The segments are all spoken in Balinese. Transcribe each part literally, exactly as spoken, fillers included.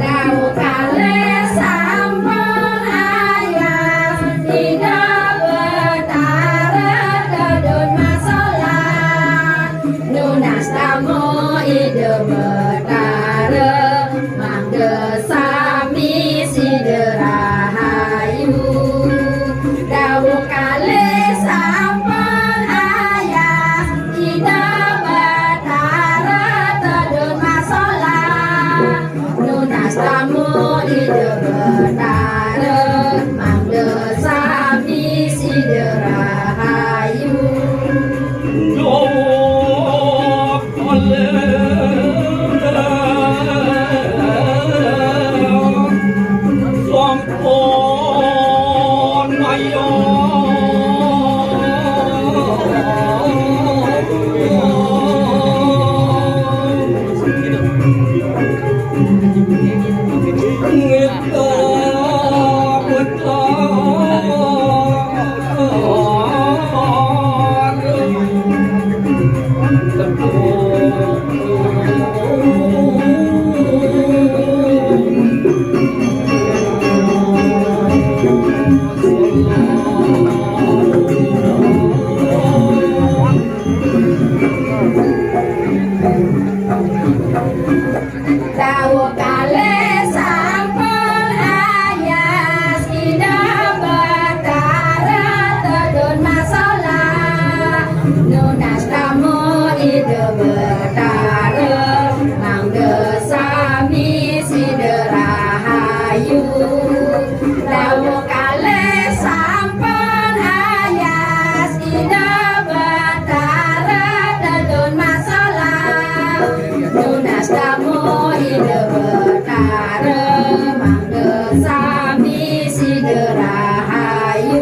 Tau kalih sampun ayas, tidak Dawuh kalih sampun ayas, Ida Betara tedun masolah. Nunas tamu Ida Betara, mangda sami sida rahayu. Dawuh kalih sampun ayas, Ida Betara tedun masolah. Nunas tamu Ida Betara, mangda sami sida rahayu.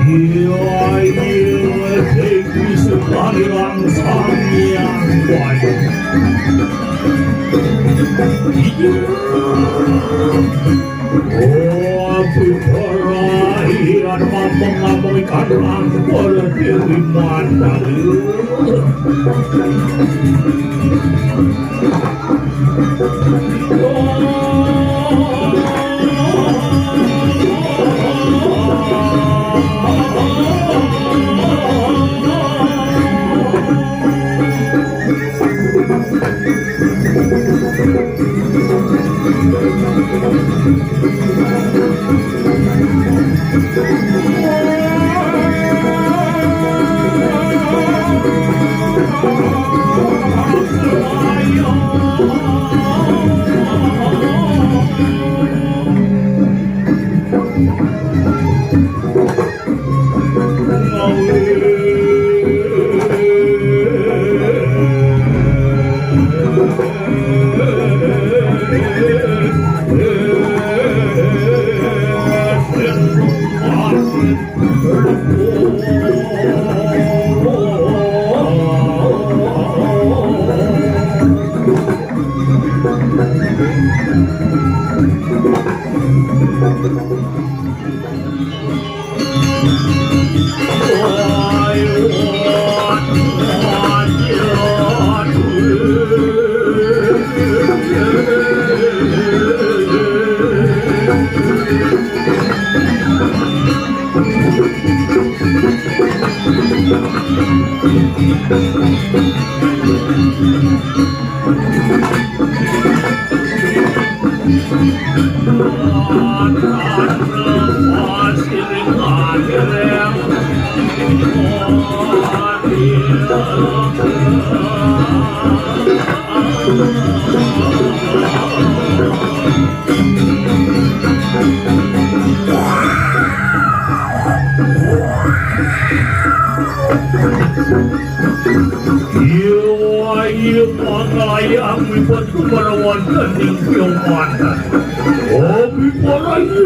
Iya, iya, sing bisa kaliran Sang Hyang Widi. Iya. Oh, Abdullah, iran mamang-mamang ikan rangkul diri mandali. Iya, iya, pangayang lipat kumarawan tanding piyong mantan. Abi paraya.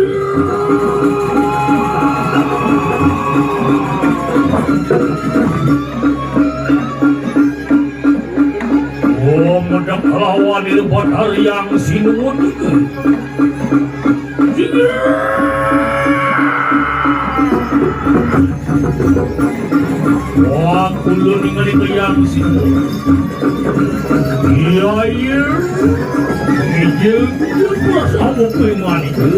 Oh, madak kalawan ini Batari Yang Sinuwun iki. Wah, kula ningali kayang sing. Iya, iya. Ijil, ijil, pas aku pengen itu.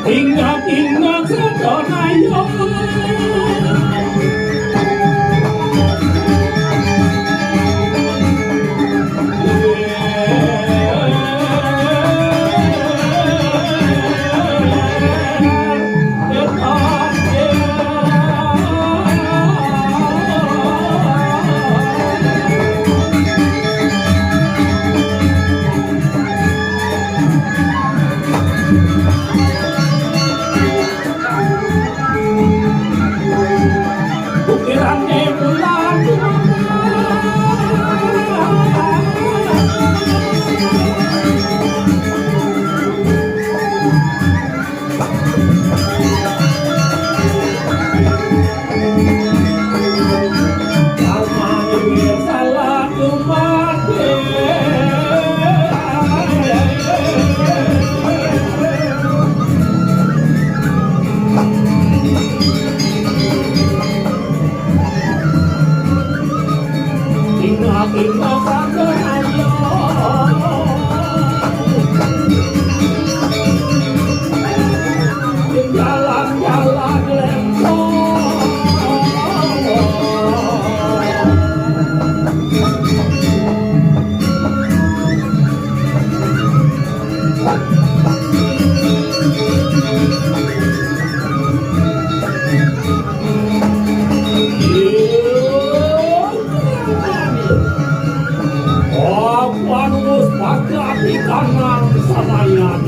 Ingat-ingat sedonaya. Apan wus bakal dikanang samayan.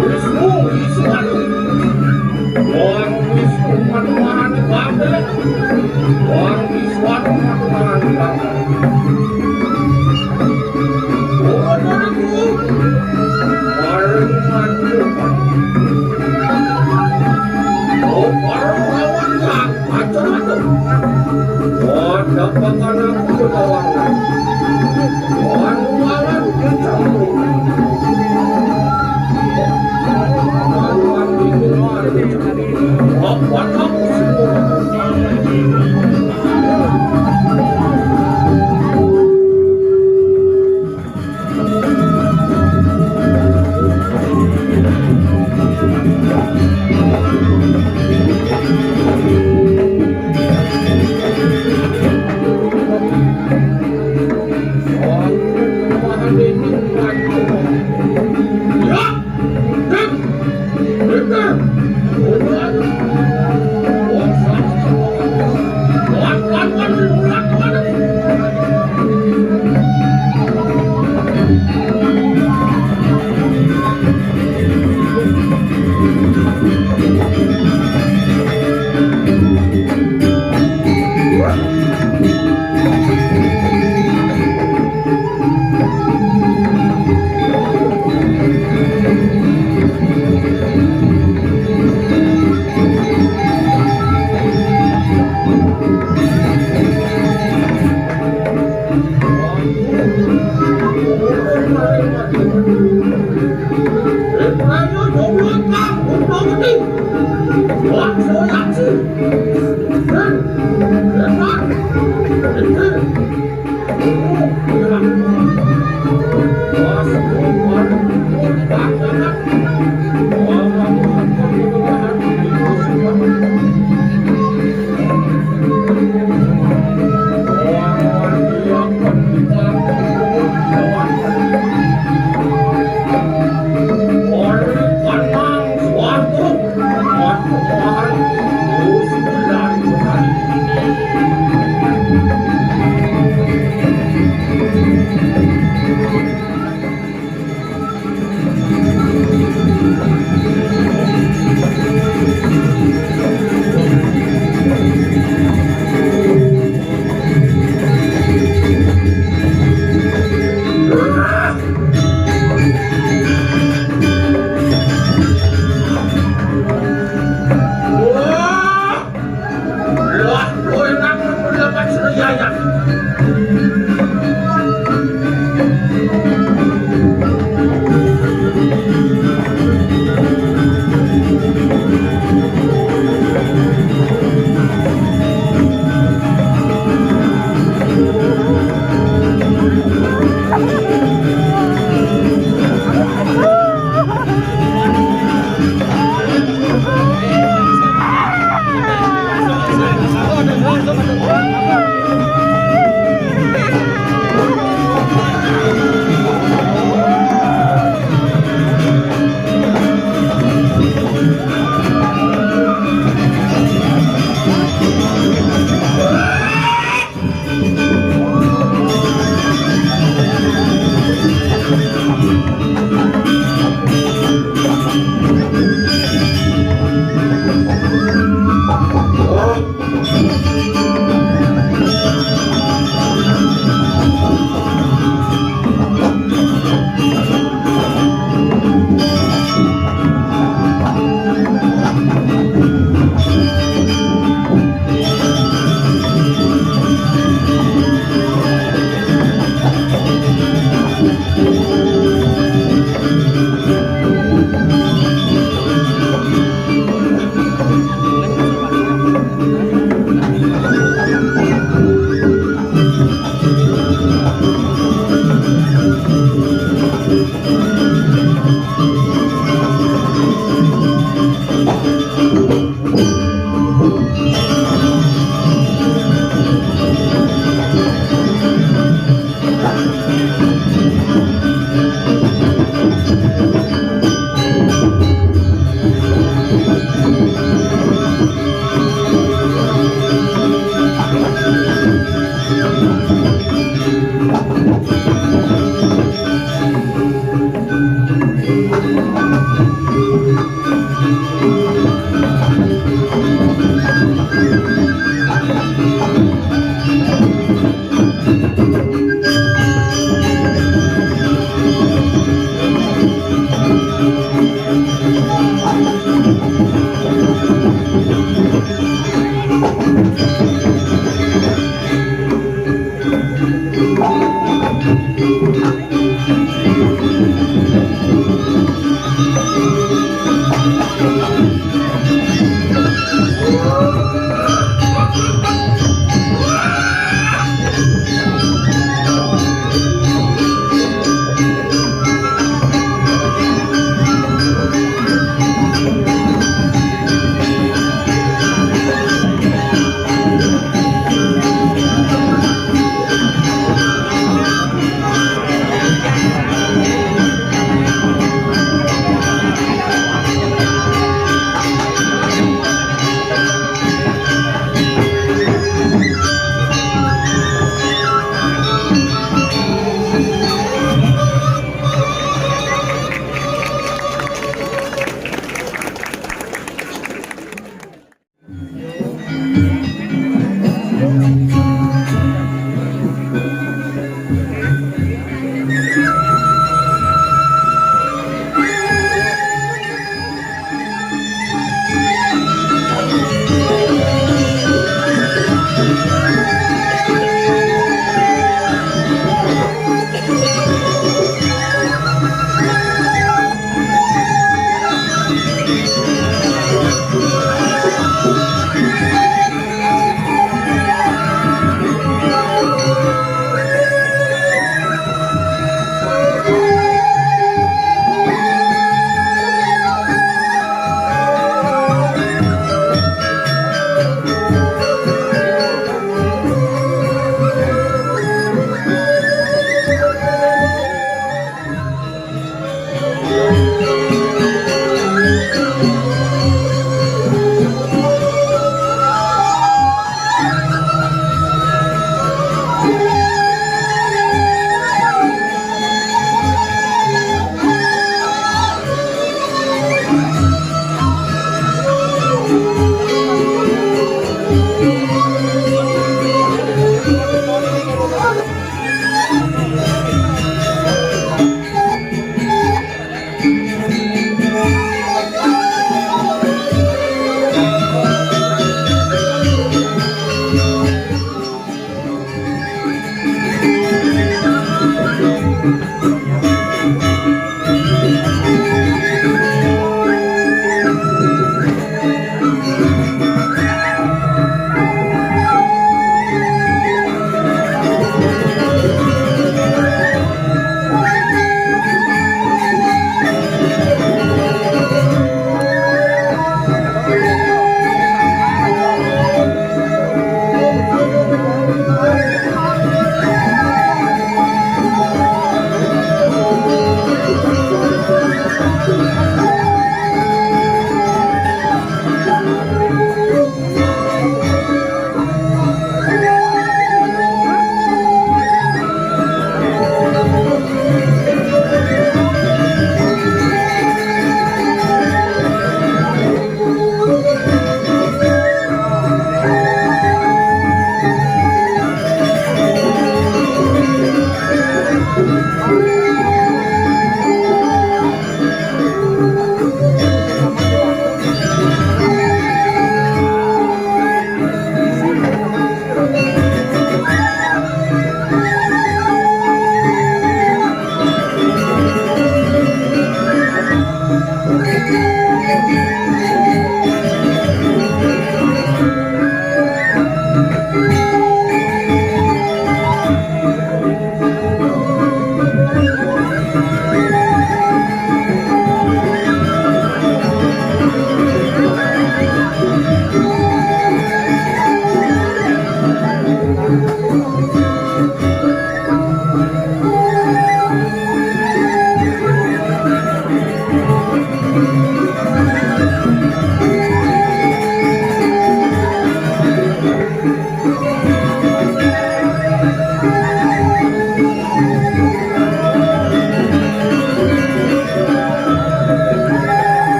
Wisnu, Wisnu, Wisnu, Wisnu, Wisnu,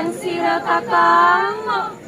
Sira, Kakang.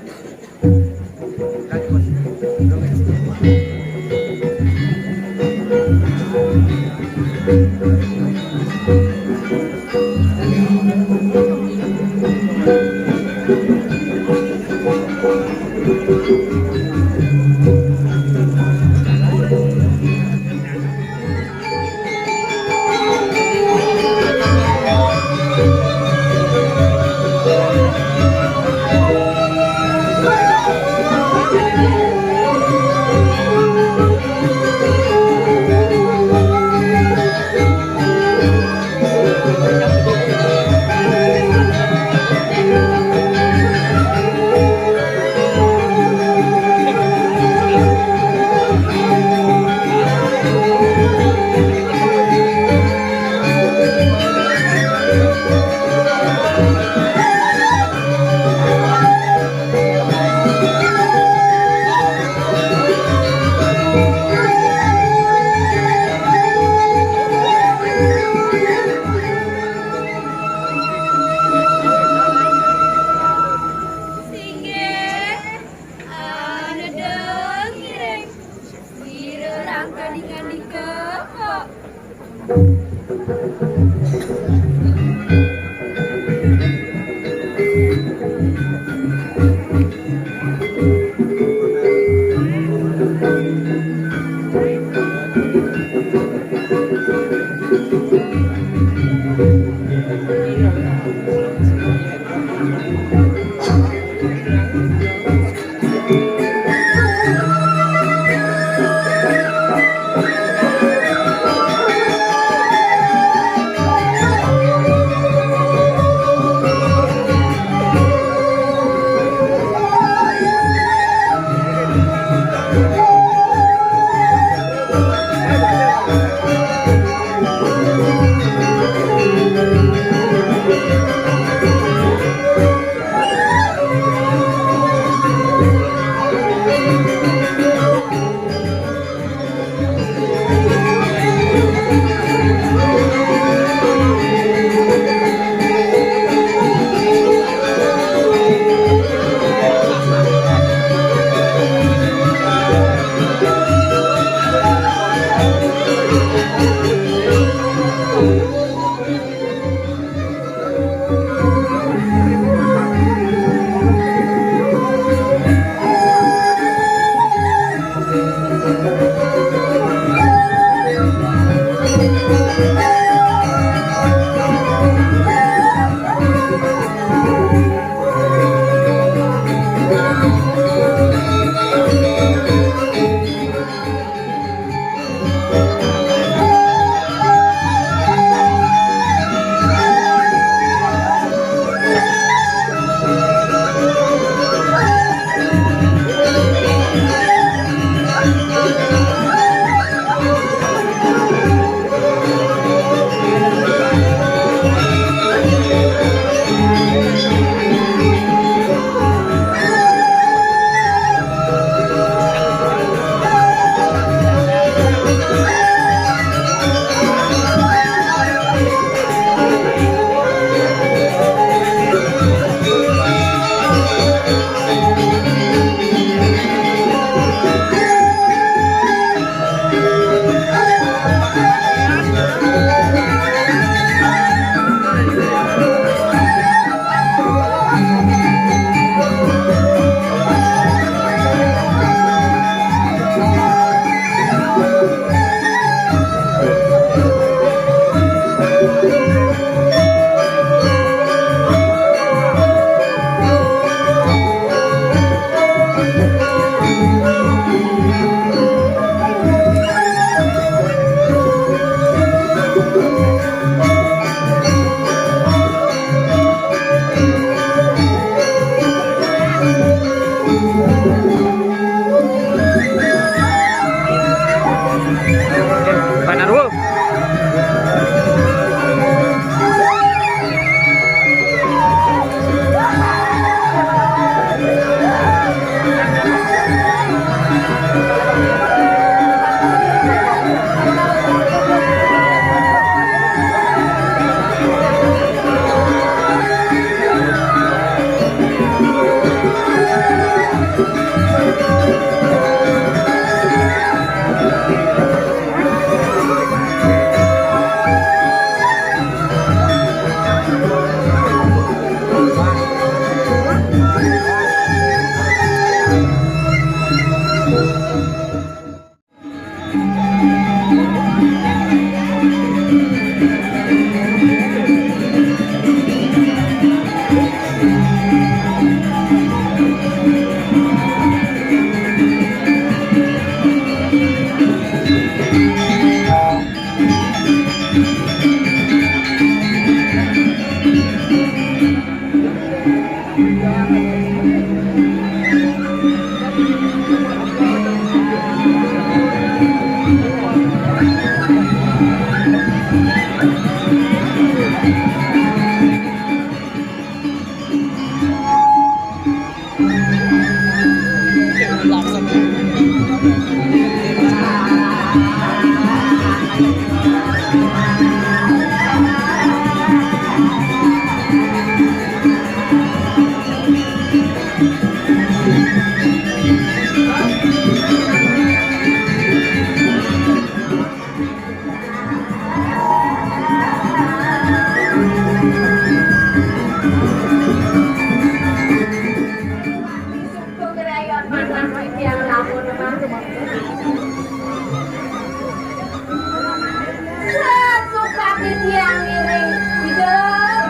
Sesuka titiang ngiring Ida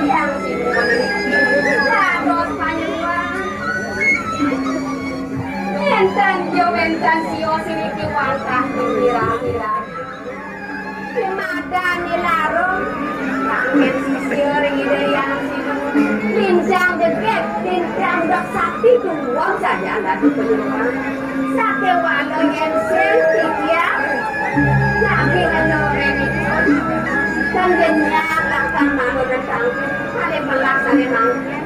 Hyang Sinuhun. Dados panyuwun. Wénten ya wénten sios niki wantah pirang-pirang. Dumadan di larung, kanggen sisir ring Ida Hyang Sinuhun. Linjang jegég, linjang dek sakti tuwuh sajan dadi penumpang. Sakéwala yén sing titiang, lagi rena renipun. Kang genyar lakar manut tangkil, kalih melas sané mangkin.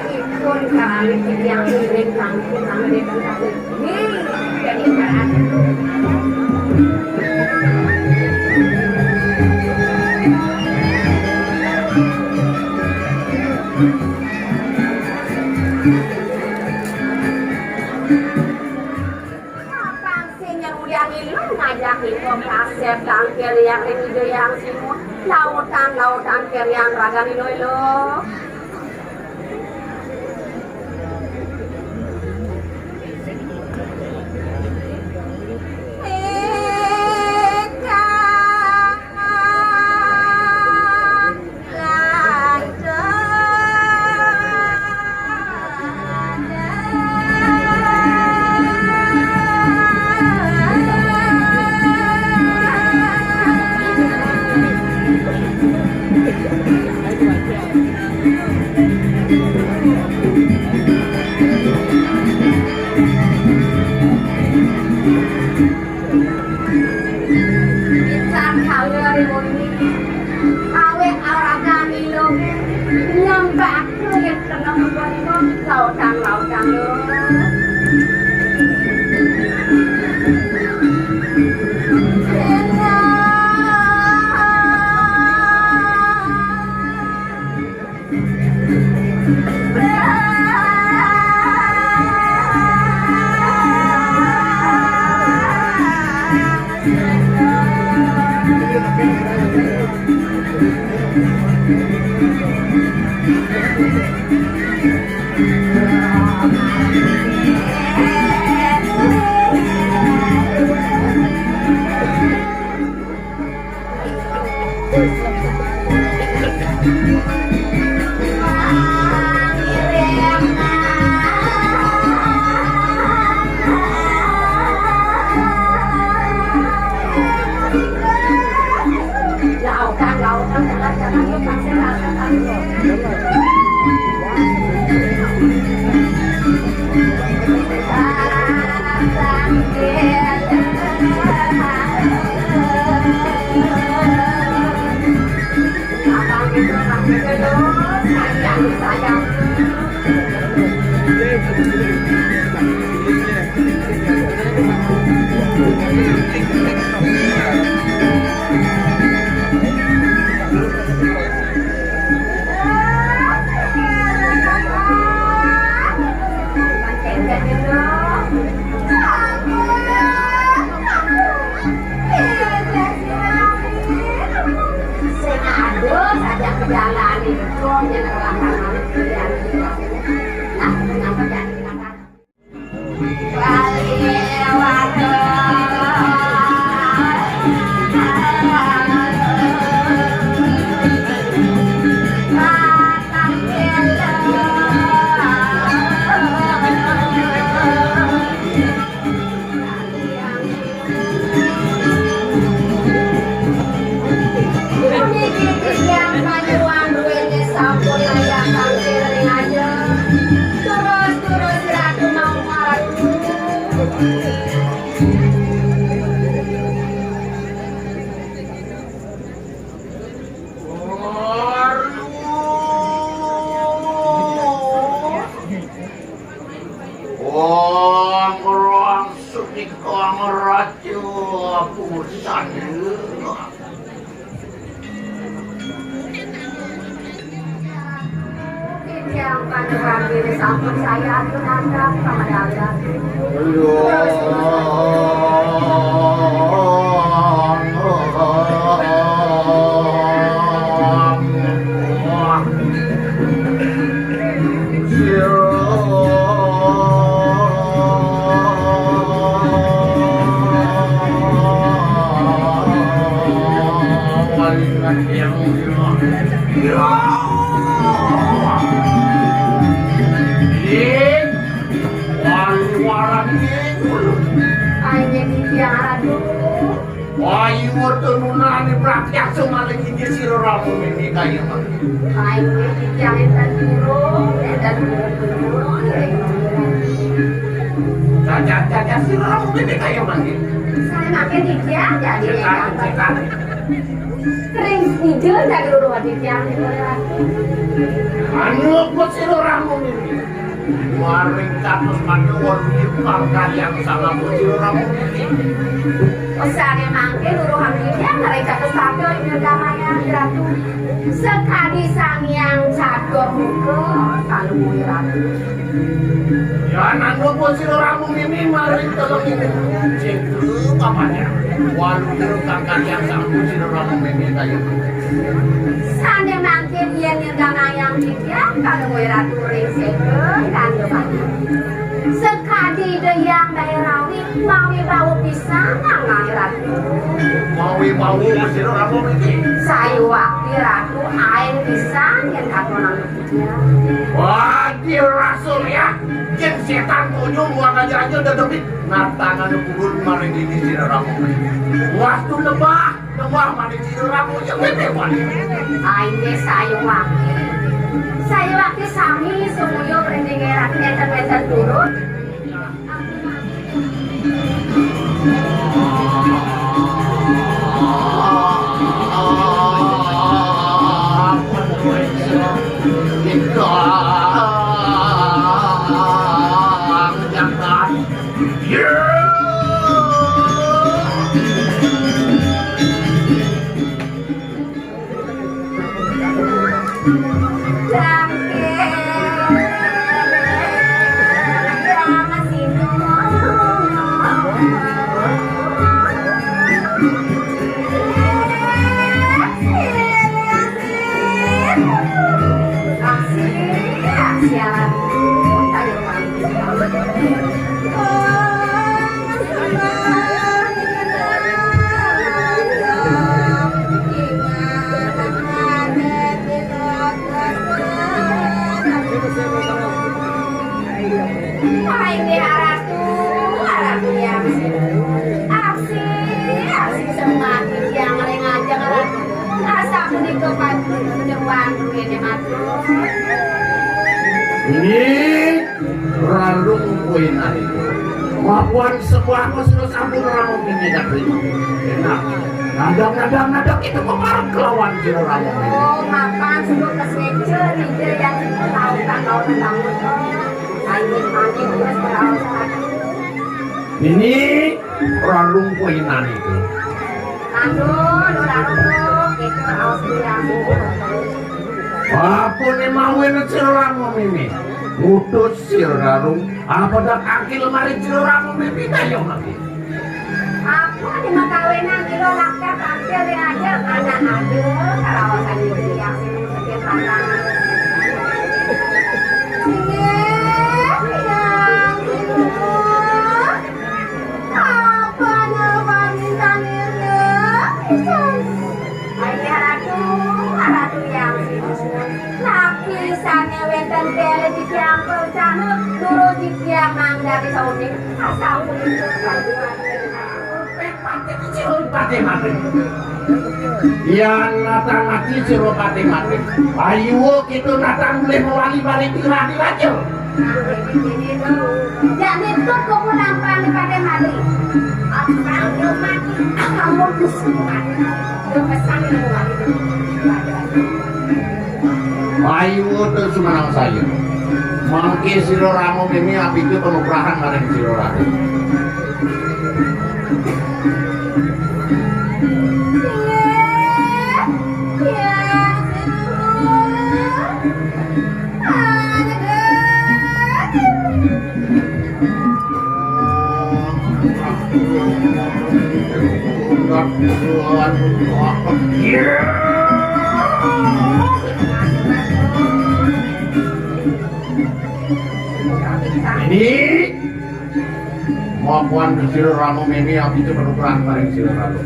Ipun kalih titiang ngiring tangkil, mangda tangkil. Nggih, jadi berarti. Kapan sih nyang ulian ilung ngajak ilung kasep tangkil yang ring Ida Hyang Sinuhun? Lautan, lautan kerian ragan ilo-ilo. Pisan kawit ri wengi, awit araga milu, nyembah kulit tengah wengi, lautang-lautang lo. Yang panduan diri sampun saya atur nandhap kepada Allah. Ayo, Ratu. Ayo, Ratu, nunani prakyasa maring inggih sira Rama Mimi kaya mangkin. Ayo, titiang enten guru, enten guru, nggih. Cacat, cacat sira Rama Mimi kaya mangkin. Sané mangkin titiang dadi cekan, cekan. Ring Ida Jagluruh titiang, Ratu. Anu apa sira Rama Mimi? Maring kados mangke wonten kang kaliyan sangampun sira Rama Mimi. Sané mangke luruh titiang ring kados sabda Ida Damayang Ratu. Sakadi Sang Hyang Catur Muka, kalungguh Ratu. Ya, nanggung pun sira Rama Mimi maring telung ini. Cendru papanya. Walu jeruk kang kaliyan sampun sira Rama Mimi kaya. Sané mangkin yen nyerganayang titiang, kalungguh Ratu ring sega, kanggo pangan. Sakadi Ida Hyang Daerawi, mawi bau pisan nang Ratu. Mawi bau sira Rama Mimi. Sayuwakti Ratu ain pisan yen katonang. Wadi rasul ya, yen setan tunjung muat aja aja dedemit, natangan kubur maring ini sira Rama. Wastu nembah, nembah maring sira Rama, ya bebe wali. Aine sayuwakti. Sayuwakti sami sumuya berending erat enten-enten turun. Wah, inggih Ratu, Ratu ya. Aksi, aksi semati yang ring ajeng Ratu. Asa punika padu dewan kene matur. Ini ralung kuwi nari. Mapuan sebuah mesra sampun Rama Mimi katrima. Enak. Nadang, nadang, nadang itu pemarep kelawan sira Rama Mimi. Oh, mapan suruh keseja, nih, yang tahu, tak tahu, tak tahu. Ayo, mandi terus, kalau satu. Ini ralung kuwi nari. Aduh, lu ralung, itu raos bilang. Apane mawene sira Rama Mimi? Ngutus sira Rarung, apa dak akil mari sira Rama Mimi kaya mangke? Apa di makawinan kira lakar tampil di raja anak ada karawasan yang sing sekian matang. Inggih, yang ibu. Apa nang pamintan ira? Ayo, Ratu, Ratu yang sibuk. Napi sane wenten pele titiang percana, nurut titiang mangda bisa uning. Asal uning. Patih mati. Yan natang mati sira patih mati. Ayo kita natang boleh mewali balik tirah di raja. Jane tut kok nampan pada mati. Apa yo mati? Kamu mesti mati. Yo pesan yo mati. Ayo terus menang saya. Mangke sira Rama Mimi apike penugrahan maring sira Ratu. Ini makuan ke sira Rama Mimi, api itu kedukuran paring sira Rama.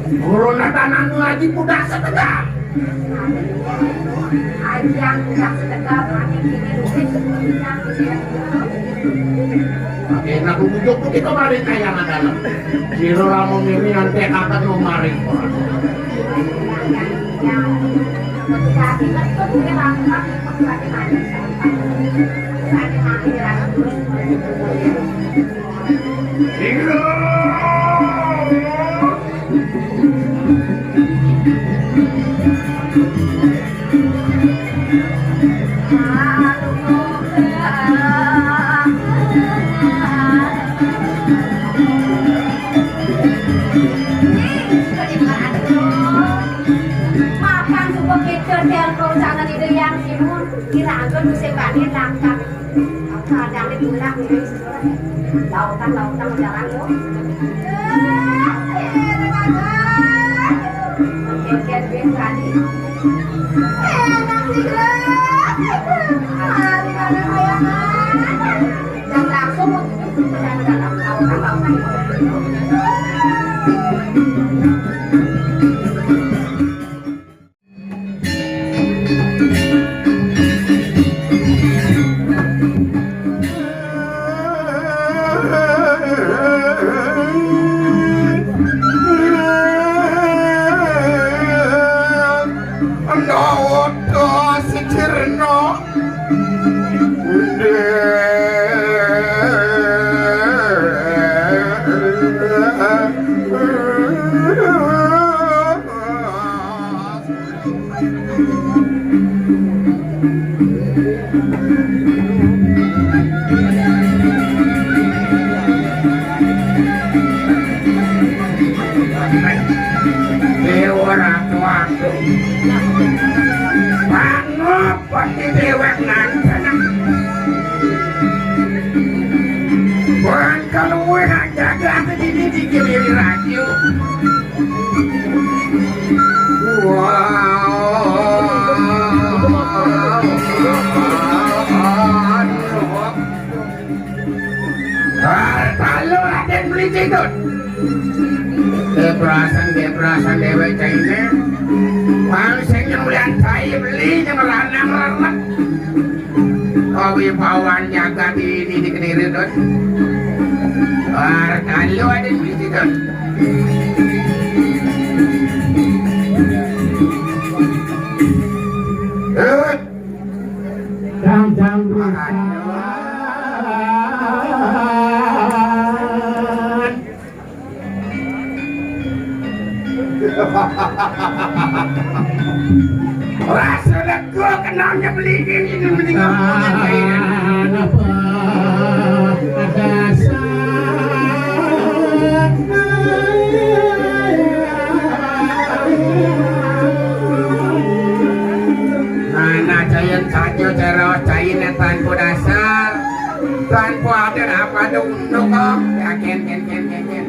Guru Natanan lagi pudak setegak. Ajian pudak setegak, makin kini luwih sepenting yang kini. Enak bujuk kita mari kayangan dalam. Sira Rama Mimi antek akan mau mari. Mapan suka kita telpon sana di yang simun. Kira angkut musim banjir langkah. Kadang di pulang ini. Lautan, lautan jalan tuh. Dan langsung Dewa Ratu Agung. Pangopati dewek nantana. Wan kaluwe hajat aku dini dikiriri radio. Wah. Harta lu Raden beli cidut. Kebrasan, kebrasan dewek caine. Pang sing nyulian cai beli nyang lanang remek. Kawibawan jagat ini di Kediri, Dut. Harta lu Raden beli cidut. Eh, Jang-jang rusak. Rasa lega kenalnya beli ini, ini mending aku punya cairan. Apa ada sa- Nah, nah, cayan saja, cara cayan tanpa dasar, tanpa ada apa ada unduk kok. Ya, ken, ken, ken, ken, ken.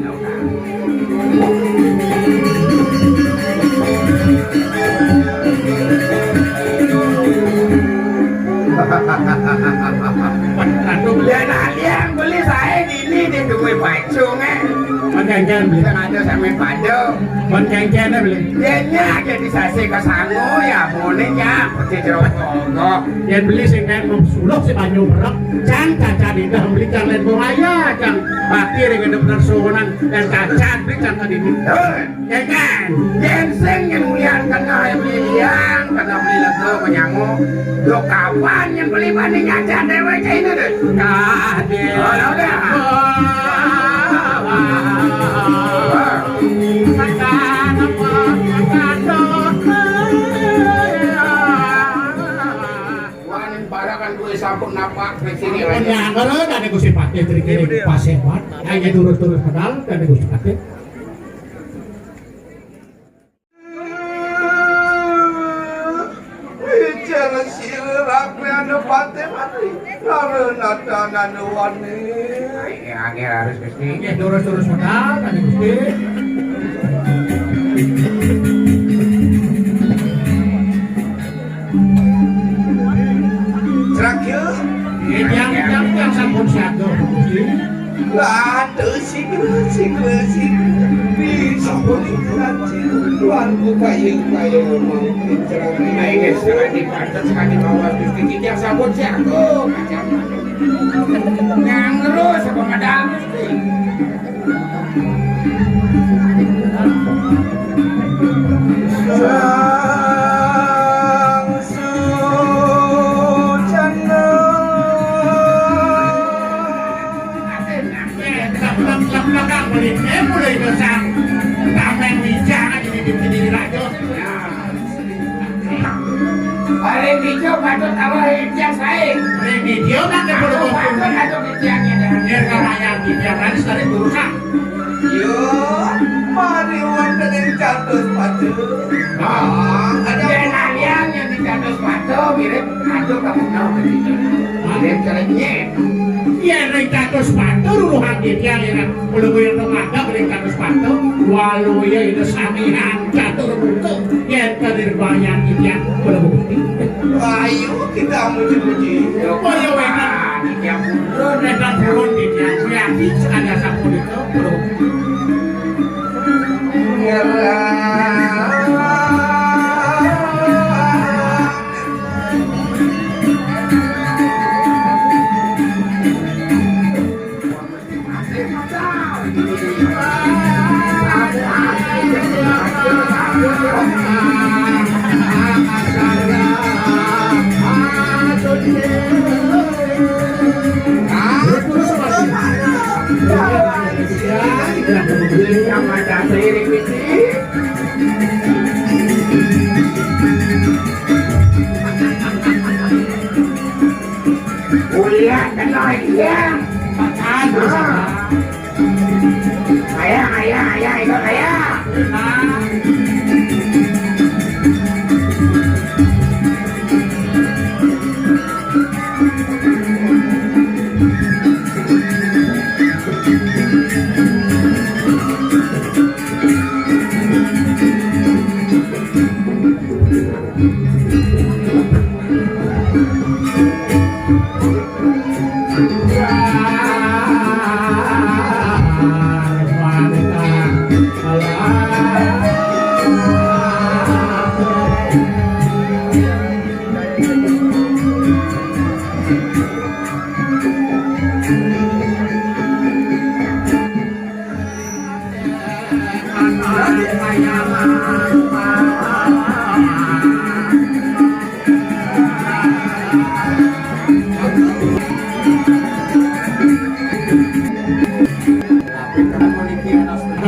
Aduh, ya, nah, liang beli saya di Ini di duwe bajunge. Kon janjian beli. Sing ada sami padha. Kon janjian beli. Yen ya jadi sasi kesangu ya boleh ya. Pergi jeruk kongkong. Yen beli sing kae mung suluk si banyu berek. Jan cacan indah beli jan len wong ayu, jan mati ring ngendep nersunan. Yen cacan beli jan tadi ini. Hei. Ya kan? Yen sing yen mulian kena beli liang, kena beli lega menyangu. Lo kapan yen beli bani nyajak dhewe cah ini deh? Kadhe. Oh, ya udah. Tekan apa? Tekan doh. Wah, ning barakan kuwi sampun napak ning sini. Nyangkara kane Gusti Patih trikene pasewan. Ayo terus-terus pedal kane Gusti Patih. Wicara sira rakyat Patih Patih. Lalu nata nanu wani. Nggih, nggih, harus Gusti. Nggih, terus-terus pedal kane Gusti. Terakhir, yang yang yang sampun siaga, Gusti. Lah, aduh, sigra, sigra, sigra. Sampun, sampun. Tuanku kaya, kaya mau dicerang. Nah, ini sekali, sekali bawa Gusti, yang sampun siaga. Yang terus, apa modal, Gusti? Ring dija patut awak ring titiang saé. Ring dija mangké patut, patut ring titiang, ya, dah. Yen kamayang titiang raris dari urusan. Yo, mari wonten ing Catus Pata. Ah, ada. Yen alian yen ing Catus Pata mirip adu kapunau begitu. Mirip cara nyet. Yen ring Catus Pata ruruhan titiang yen Kula kuwi ngadeg ring Catus Pata, waluya Ida Samihan catur muka, yen kadirbayang titiang kula bukti. Ayo kita muji-muji. Kaya wénten titiang purun, wénten purun titiang kuwi ati sekali asapunika kula bukti. Uya kena iya. Makan. Ah. Ayah, ayah, ayah, ikut ayah.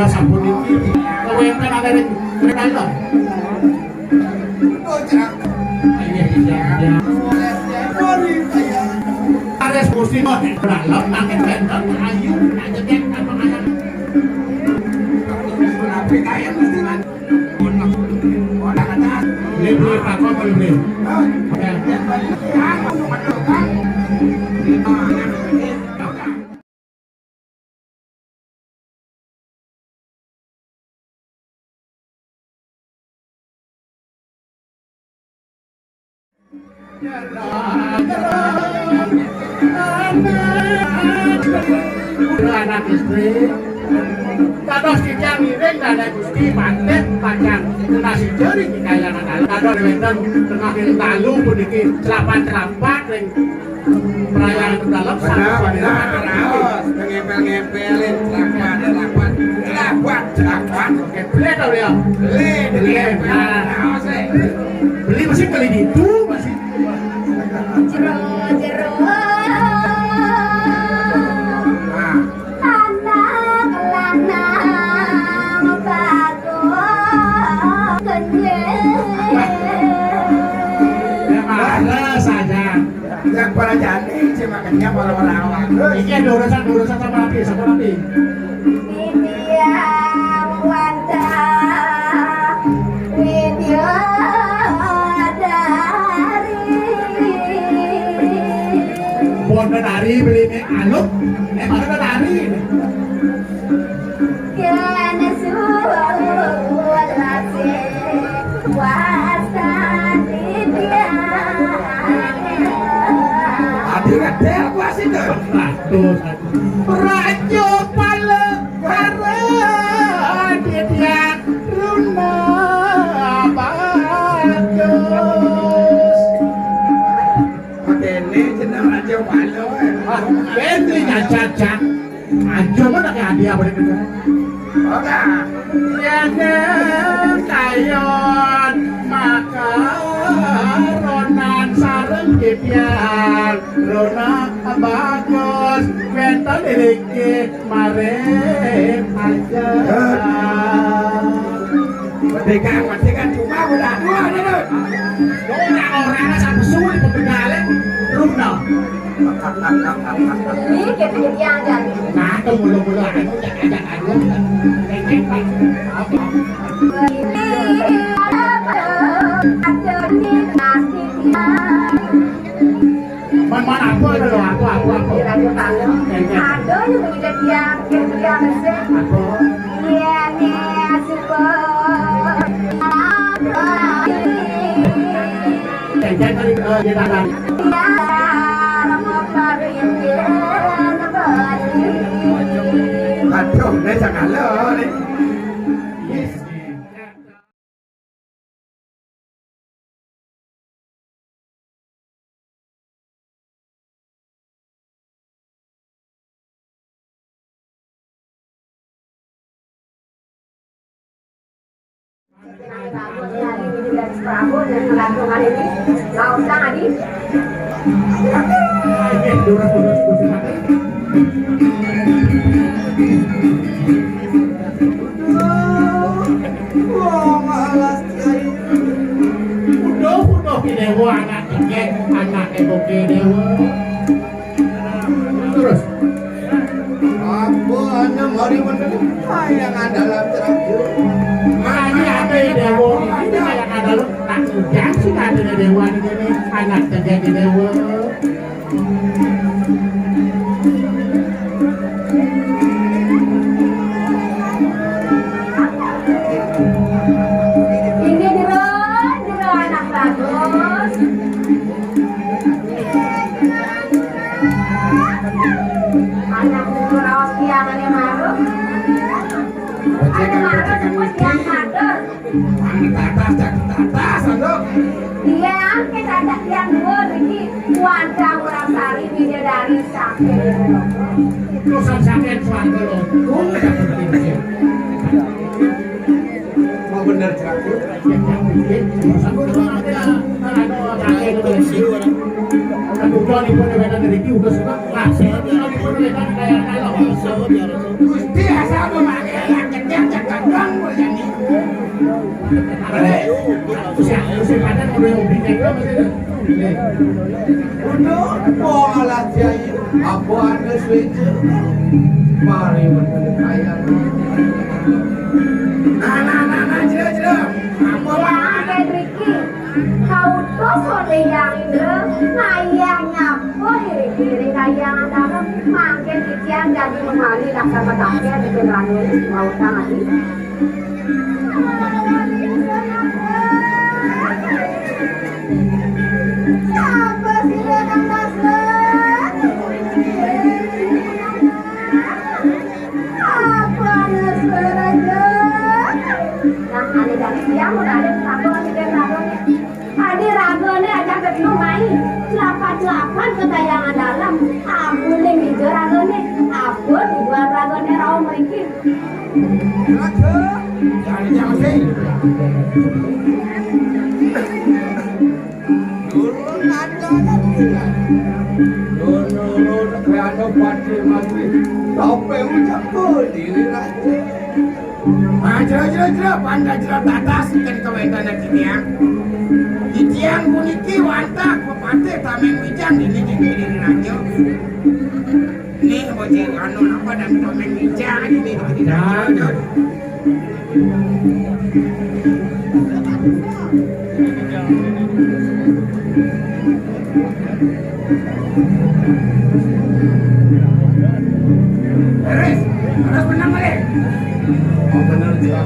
Sampun niki, wénten ada ring, ring dalem. Ares Gusti mah dalem, makin benten ayu, tak jedek, tak mengayak. Tapi kaya mesti, Mas. Beli, beli, takon, beli, beli. Hah? Ya. Anak istri, dados titiang ngiring Dane Gusti mangkin pacang tunas ija ring kekayangan dalem. Dados wénten tengah ring dalu puniki celapan-celapan ring Perayaan dalam. Benar, benar. Raos, ngempel-ngempelin, celapan, celapan, celapan, celapan. Oke, beli tau ya? Beli, beli. Beli, nah. Raos, eh. Beli masih beli itu, masih. Jero, jero. Nah. Anak lanang bagus kenyang. Ya, males aja. Yang para jani, cuma kenyang, para orang awak. Iki ada urusan, urusan sama Nabi, sama Nabi. Titiang wantah widyadari. Pun menari beli mek aluk, eh, mana menari? Kena suara Ada apa sih tuh? Raja Palekara Ditya Runa Bagus. Oke, ini jeneng Raja Pala. Ah, ini nggak cacak. Aja mana kayak hadiah boleh dengar. Ora. Yen kayon maka ronan sareng Ditya Runa Bagus wénten iriki mare aja. Merdeka, merdeka cuma udah dua nih, Dut. Ora, ora, satu sulit pembegalan Runa. Ini kita jadi aja. Nah, tuh mulu-mulu anu, ajak-ajak anu. Ini ada di nasi. Man, man, apa ada lo? Apa, apa, apa? Di Radio Palem. Ada yang begitu dia, dia, dia mesej. Apa? Iya, nih, super. Cek, cek, tadi, eh, dia datang. Iya, mau kawin, iya, kembali. Aduh, ini jangan lo, nih. Yes. Udah, udah, ki Déwa, anak cengkék, anak éboké Déwa. Terus. Apa ana mari meneng kayangan dalam terakhir. Mari apa ya Déwa? Ini kayangan dalam tak udah sih katanya Déwa ini, anak cengkék Déwa. Inggih, jero, jero anak bagus. Anak jero raos tiangané marep. Anak marep wis tiang matur. Tatas, tatas, tatas, Anduk. Iya, angké cacak tiang dhuwur iki. Wanda Wurasari bidadari saking Lombok. Utusan saking Swarga Lombok. Mau bener, Cak. Utusan Lombok. Aduh, ipun wétan ngriki utus, Pak. Lah, ipun wétan kaya kaya. Gusti asal memakai yang kencang, cak kandang, kok jadi. Untuk wong alah jai, apa anu suci? Mari wonten kaya. Nah, nah, nah, nah, jero, jero. Apa wae? Kautus oleh Yang Indra, ngayah nyapa diri-diri kayang dalam, mangkin titiang jadi memali laksan petapia bikin ranu mau tadi. Apa sih, Kang Dasar? Apa anak sekolah aja? Nah, ada dari siang udah ada satu lagi dari ragone. Adi ragone aja ketemu mai. Celapan-celapan ke kayangan dalam. Ampun ning ija ragone. Ampun buat ragone rauh mriki. Raja, jangan jangan sih. Turun aja. Turun, turun, ke anu pati mati. Sampai ucap diri raja. Ah, jero, jero, jero, panda jero tatas, kan kawéntenan titiang. Titiang puniki wantah pepatih tameng wijang dini di diri raja. Nih, bocil anu napa dan tameng wijang dini di diri raja. Terus, terus menang balik. Oh, bener, Cak.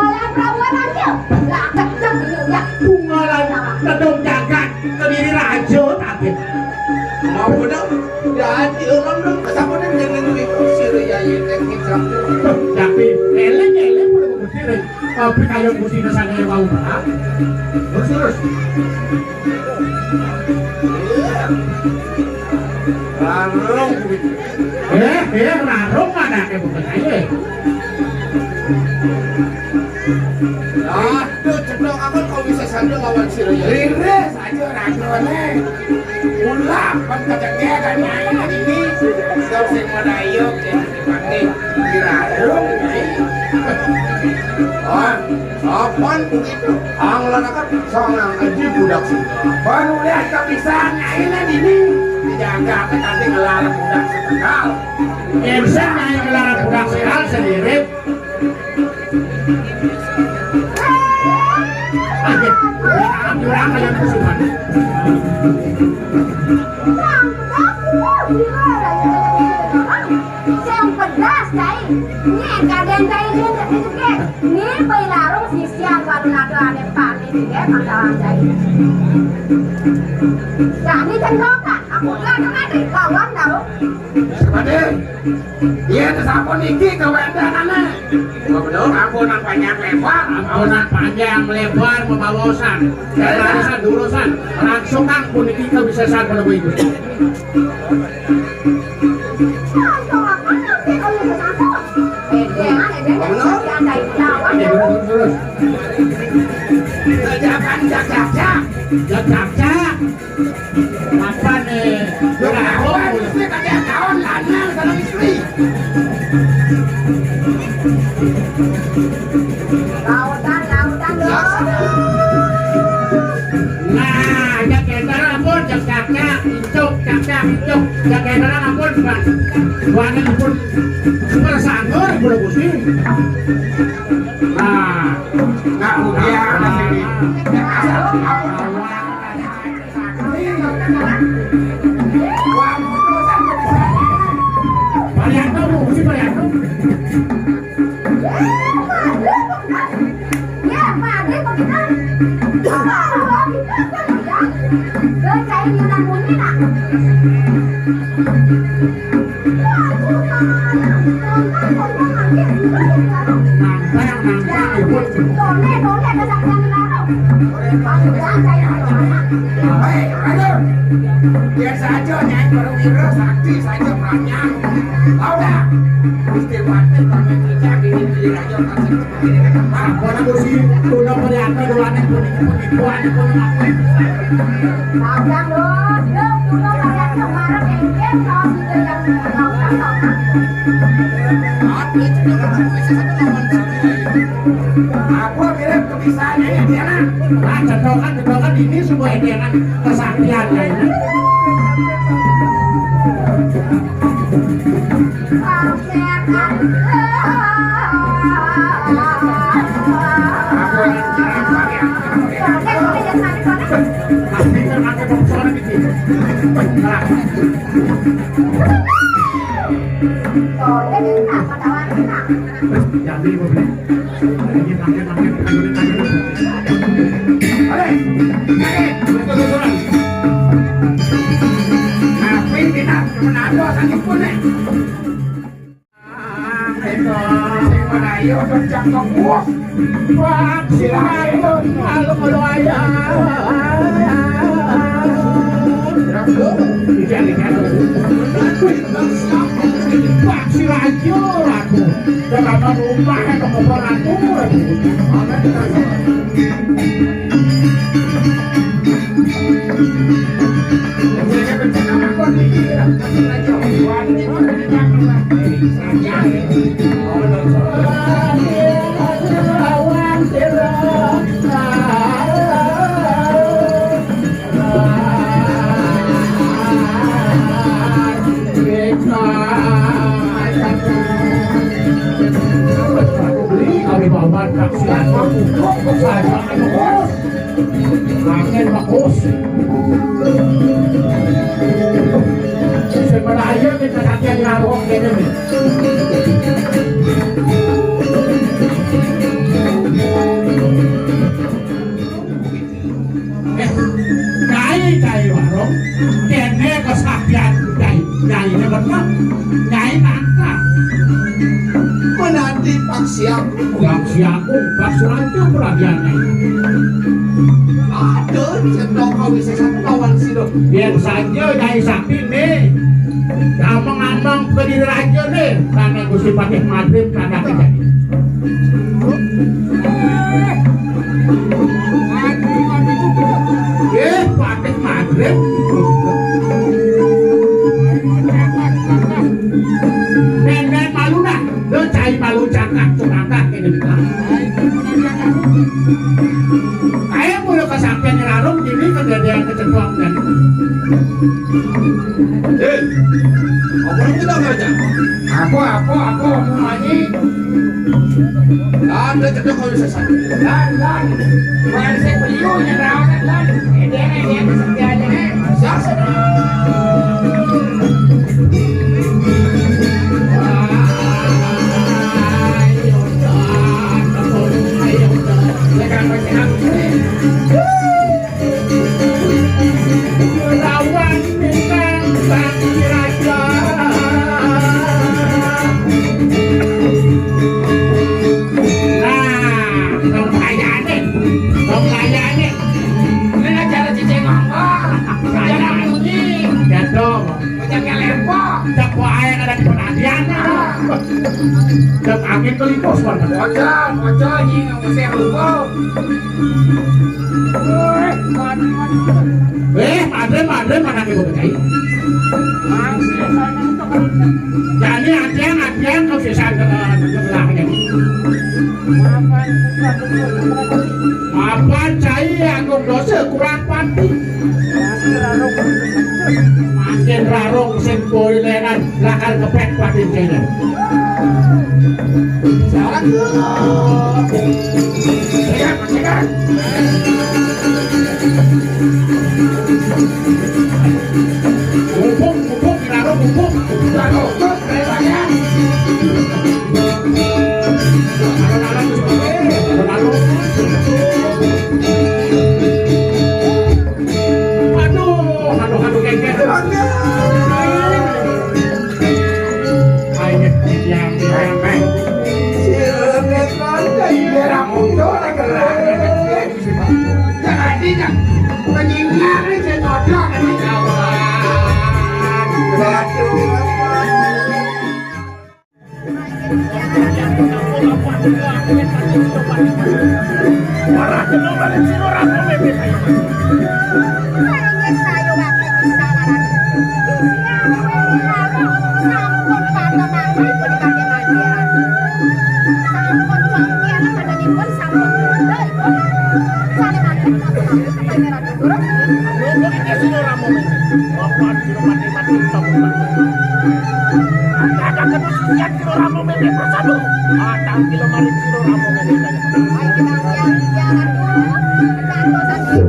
Bungalan Prabu Raja. Lah, cek, cek, ya. Bungalan Tedong Jagat, Kediri Raja, tapi. Mau bener? Jadi orang dong kesampun yang nungguin sira yayi teknik satu. Tapi eling-eling perlu mesti nih. Pabrik kayu mesti sana yang mau berang. Terus, terus. Iya. Lalu. Eh, eh, rarung mana ke bukan aja. Aduh, ceplok aku kok bisa sambil lawan si Raya. Rire saja ragone. Ulah, kan kacangnya kan main ini. Kau sing mau dayok, ya, dipakai. Dirarung, ya. Oh. Apan begitu, anglanaka pisang nang aji budak sing. Baru lihat kapisan ini dini. Dijaga ke tadi ngelarang budak setegal. Bisa naik ngelarang budak sekal sendiri. Aja, kurang aja tuh sih. Sing pedas, cai. Nih, kadén cai nih, cai. Nih, pai larung sisian, baru nado ane panik, ya, masalah cai. Jani cendok, Kak. Aku bilang, "Kemana?" Lawan, tahu. Sebentar. Iya, sapuniki kawénténané. Gubernur, ampunan panjang lebar, ampunan panjang lebar, pemawosan, lerosan, durosan, rangsukang puniki kawisésan Prabu Gusti. Gubernur? Iya, terus, terus. Jajakan, jak, jak, jak. Jak, jak, jak. Apa nih? Lu ngapain? Istri kagak kawan, lanang sama istri. Lautan, lautan, dong. Nah, jak entar ampun, jak cakak, incuk, cakak, incuk. Jak entar ampun, Bang. Buahnya ampun. Super sanur, Ibu Gusti. Nah, nah, udah, ada sini. Asal, Parianto, Bu, si Parianto. Ya, Pak, dia begitu. Apa, apa, apa, apa, ya? Dia kayak Yunan mungkin, ah. Hei, Raden. Biasa aja, Nyai Perwira, sakti saja perannya. Tahu dah? Gusti Patih, kami kerja di, di Raja Kasih. Ampun, aku si Tuna Parianto doané puniki-puniki, doané puniki. Abang, Bos, yuk, Tuna Parianto marep éngkén, kaos itu yang. Aku mirip kebisaannya ya, dia, nah. Nah, cetokan, cetokan ini semua ini, kan, kesaktiannya ini. Tapi tidak menado sakit pun, eh. Ayo, kerja kebus. Wah, silakan. Kalau, kalau ayah. Wah, silakan. Aku. Jangan lupa, eh, pengobor aku. Angin bagus. Sing pada aja kita latihan ngarok kene nih. Eh, cai, cai warung. Kene kesaktian cai. Nyai ini bener. Nyai nangka. Menanti Pak Siang. Pak Siang, Pak Surajo perhatiannya. Aduh, cendok kau bisa satu kawan sih, dong. Biar saja nyai sakti nih. Ngomong-ngomong ke diri raja nih, karena Gusti Patih Madrid kagak kejadian. Eh, Patih Madrid. Nenek malu dah. Lo cai malu cakak, cakak ini. Eh, apa yang kita ngajak? Apa, apa, apa, apa, Haji? Ada cedok kalau bisa sakit. Lan, lan. Bukan saya beliau yang rawat, lan. Eh, dia, dia, dia, dia, dia, dia. Siapa? Ayo, dah, ayo, dah. Saya kan masih hangis. Lawan bintang sang raja. Nah, dong kayane, dong kayane. Ini acara cici ngomong, acara bunyi. Ya dong. Jangan lempo. Cak wae kada di penadian. Cak angin kelipos, Wan. Ojo, ojo, anjing, ngusir lupa. Eh, madre, madre, mana kita percaya? Jadi, atian, atian, kau bisa, eh, lah, ya. Apa cai agung dosa kurang panti? Makin rarung sing boy lenan. Lakar kepek patin kene. Salah dulu. Siap, siap. Mumpung, mumpung, rarung, mumpung. Rarung, terus, rarung, ya. Alon-alon, terus, alon-alon. Aduh, aduh, aduh, kengkeng. Ayo, yang, yang, yang. Jadi, kan, penyingan ini saya cocok, ini kawan. Waduh. Ini sing ora mau mene. Bapak sira mati-mati sabun. Ada kena sisiat sira ora mau mene persatu. Ada kilo mari sira ora mau mene. Ayo kita yang jalan dulu. Kita dosa dulu.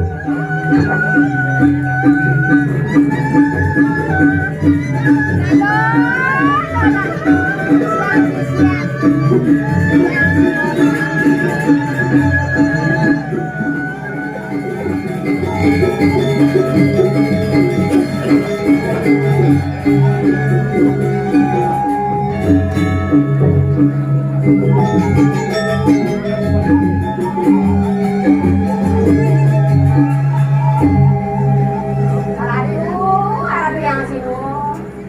Aduh, aduh yang sinu.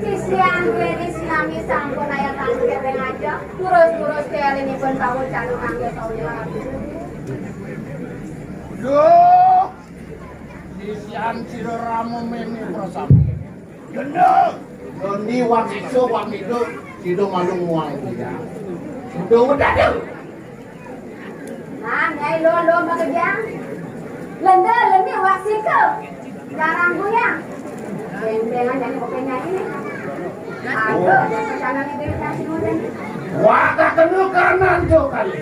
Sisian kuwi iki sinami sampun ayah tangkep aja. Terus-terus kelinipun kawul calu kangge kawula. Duh, sisian sira ramu meme prasam. Gendeng. Ngendi wak iso wak mido, sida malu muang dia. Sida wedadeng. Nah, nyai lo, lo makejang. Lenda, leni, wak sika. Garang guyang. Bentengan nyai bukan nyai. Aduh, jangan jangan itu kasih mudah. Wak tak kena kanan tu kali.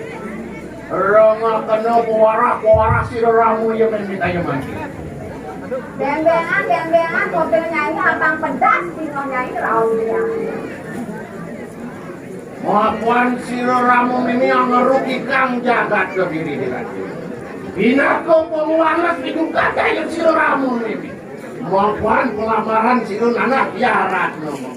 Ranga kena pewarah-pewarah sira ramu ya men kita ya mati. Bembengan, bembengan, mobil nyai abang pedas, dino nyai raun dia. Mapuan sira ramu ini yang ngerukikang jagat kediri di raja. Pinako pemuangas di duka daya sira ramu ini. Mapuan pelamaran sira nanah yarat nomo.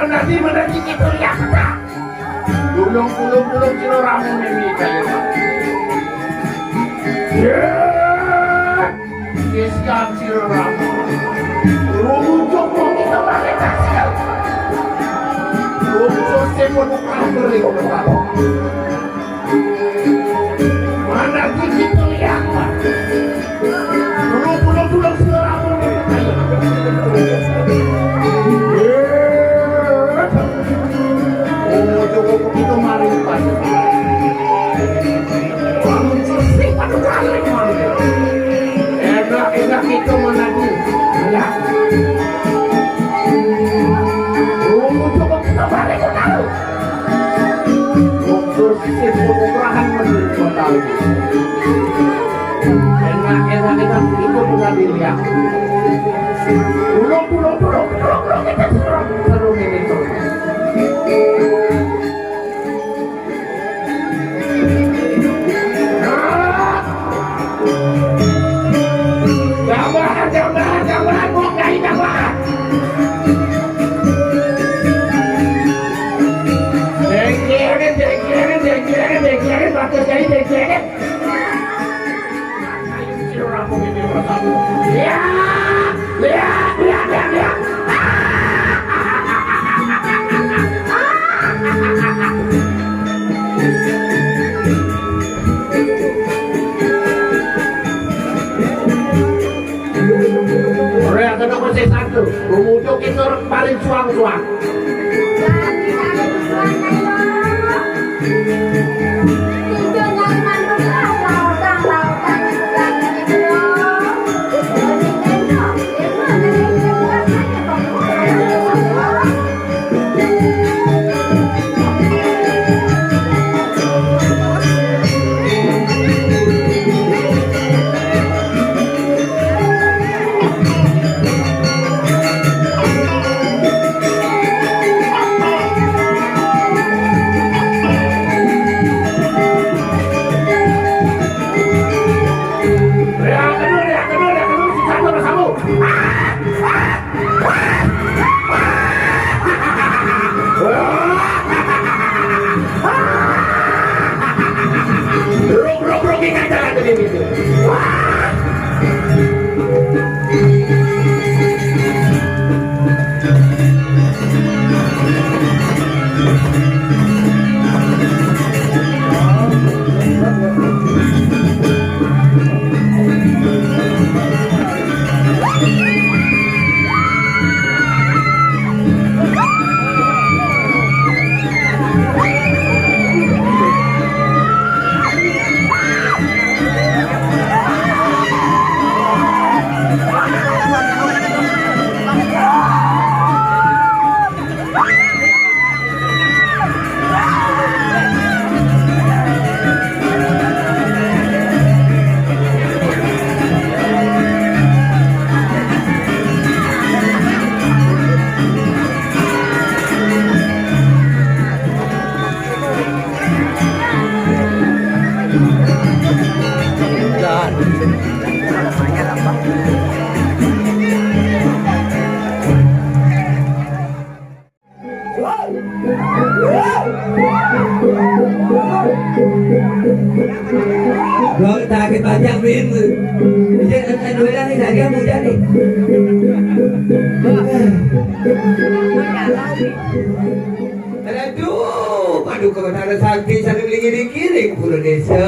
Nanti menanti kita lihat. Dulung, dulung, dulung, sira ramu mimi kaya. Ya. Kesian sira ramu. Rujuk mau kita pakai kasih. Rujuk sing mau tukar beri. Mana gigi tuh ya? Pulang, pulang, pulang, sing ora apa-apa. Oh, coba kita mari pas. Bangun sih, pada balik, mari. Enak, enak kita mana di? Ya. Oh, coba kita balik, tahu. Wong bersih, wong perahan menurut kota ini. Enak, enak, enak, itu bukan dilihat. Pulau, pulau, pulau, pulau, pulau, kita seru, seru ini tuh. Jambahan, jambahan, jambahan, buang kain, jambahan. Dengkirin, dengkirin, dengkirin, dengkirin, bagus kain, dengkirin. Ya, ya, ya, ya, ya. Ora kena konsep satu. Pemuda kita paling suang-suang. Ruk, ruk, ruk, ingat jalan ke sini. Kok sakit banyak, Bim? Iya, kan dua nih, tadi yang hujan nih. Aduh, aduh, kebenaran sakti, sambil ngiring-ngiring, Pulau Desa.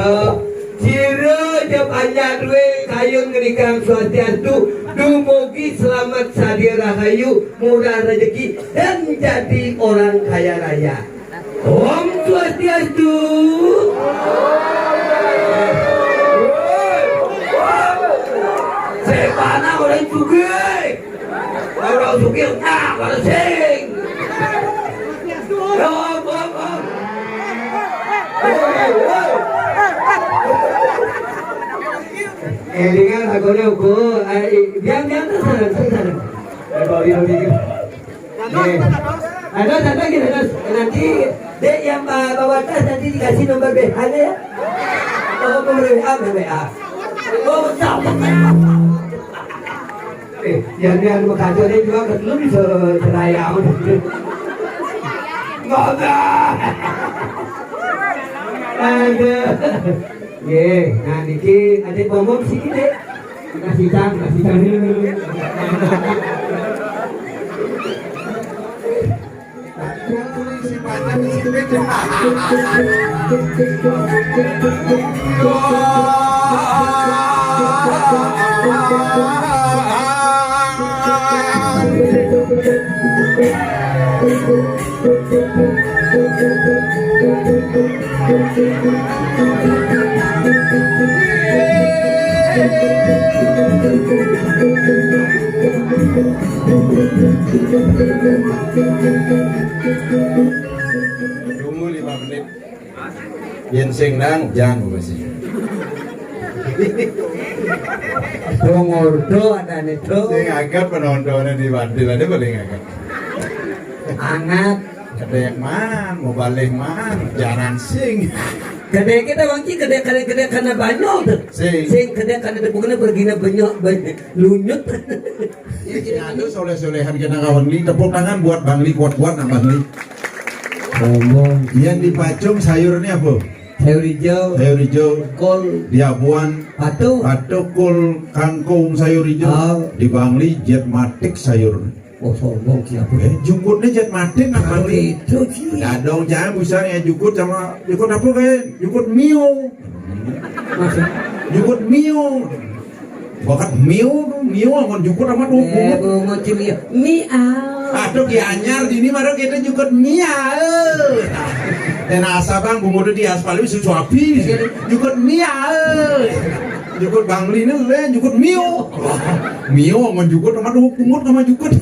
Sira jep anyar duwe kayun ngenikang swastiastu, dumugi selamat sadia rahayu, murah rezeki, dan jadi orang kaya raya. Om Swastiastu. Sepana orang sugih. Orang sugih, nah, orang sing. Om, om, om. Eh, dengan lagunya ugo, eh, biang-biang tuh sana, sana. Eh, bawa dia, bawa dia. Eh, ada, ada lagi, ada. Nanti, dek yang ba-, bawa tas nanti dikasih nomor B H-nya ya. Oh, nomor W A, W A. Oh, betul. Eh, yang, yang berkaca dia juga ke dulu bisa seraya. Aduh. Nggih, nah niki adik bonggong siki, Dik. Kasih cang, kasih cang. Tunggu lima menit. Yen sing nang, jangan masih. Dong ordo ada nih, Dong. Sing agak penontonnya di Bantil ada paling agak. Angat. Kedek man, mau balik man, jarang sing. Kedek kita bangki, kedek, kedek, kedek karena banyak tuh. Sing. Sing kedek karena tepuknya pergi na banyak, banyak lunyut. Ini ada soleh-solehan kena kawan ni. Tepuk tangan buat Bangli, kuat-kuat nak Bangli. Sombong. Yang dipacung sayur ni apa? Sayur hijau. Sayur hijau. Kol. Diabuan. Patuh. Patuh, kol, kangkung, sayur hijau. Oh. Di Bangli jet matik sayur. Oh, sombong siapa? Eh, jukutnya jet matik nak Bangli. Itu sih. Dadong jangan bisa ya jukut sama jukut apa kayak jukut mio. Maksud? Jukut mio. Bakat mio tu, mio amun jukut amat tu. Eh, bungut si mio. Miau. Aduh, di anyar dini mara kita jukut miau. Dan asa bang bungut di aspal itu susu api. Jukut miau. Jukut Bangli ni le jukut mio. Mio amun jukut amat tu bungut sama jukut.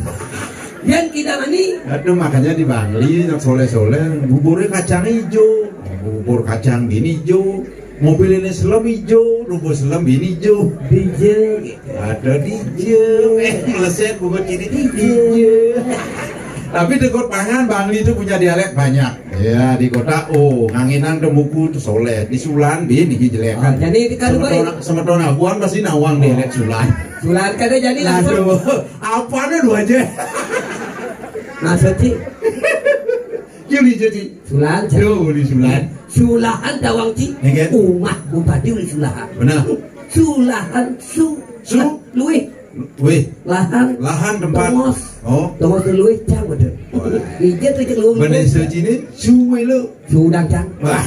Yang kita ni. Aduh, makanya di Bangli yang soleh-soleh buburnya kacang hijau. Bubur kacang gini hijau. Mobil ini selem ijo, rumput selem ini ijo. D J. Ada D J. Eh, meleset bukan gini D J. Tapi di Kota Pangan, Bangli itu punya dialek banyak. Ya, di kota, oh, nganginan temuku itu soleh. Di Sulan, bin, ini jelek. Ah, jadi di Kadubari. Semeton, semeton abuan pasti nawang dialek Sulan. Sulan kada jadi langsung. Aduh, apanya dua aja? Maksud sih? Juli jadi. Sulan, Cak. Yo, di Sulan. Sulahan tawang ci. Nggih. Umah bupati uli sulahan. Benar. Sulahan su. Su. Luih. Wih. Lahan. Lahan tempat. Tongos. Oh. Tongos tu luih cang betul. Wah. Ije tu cek luih. Benar sejini suwe lu. Sudang cang. Wah.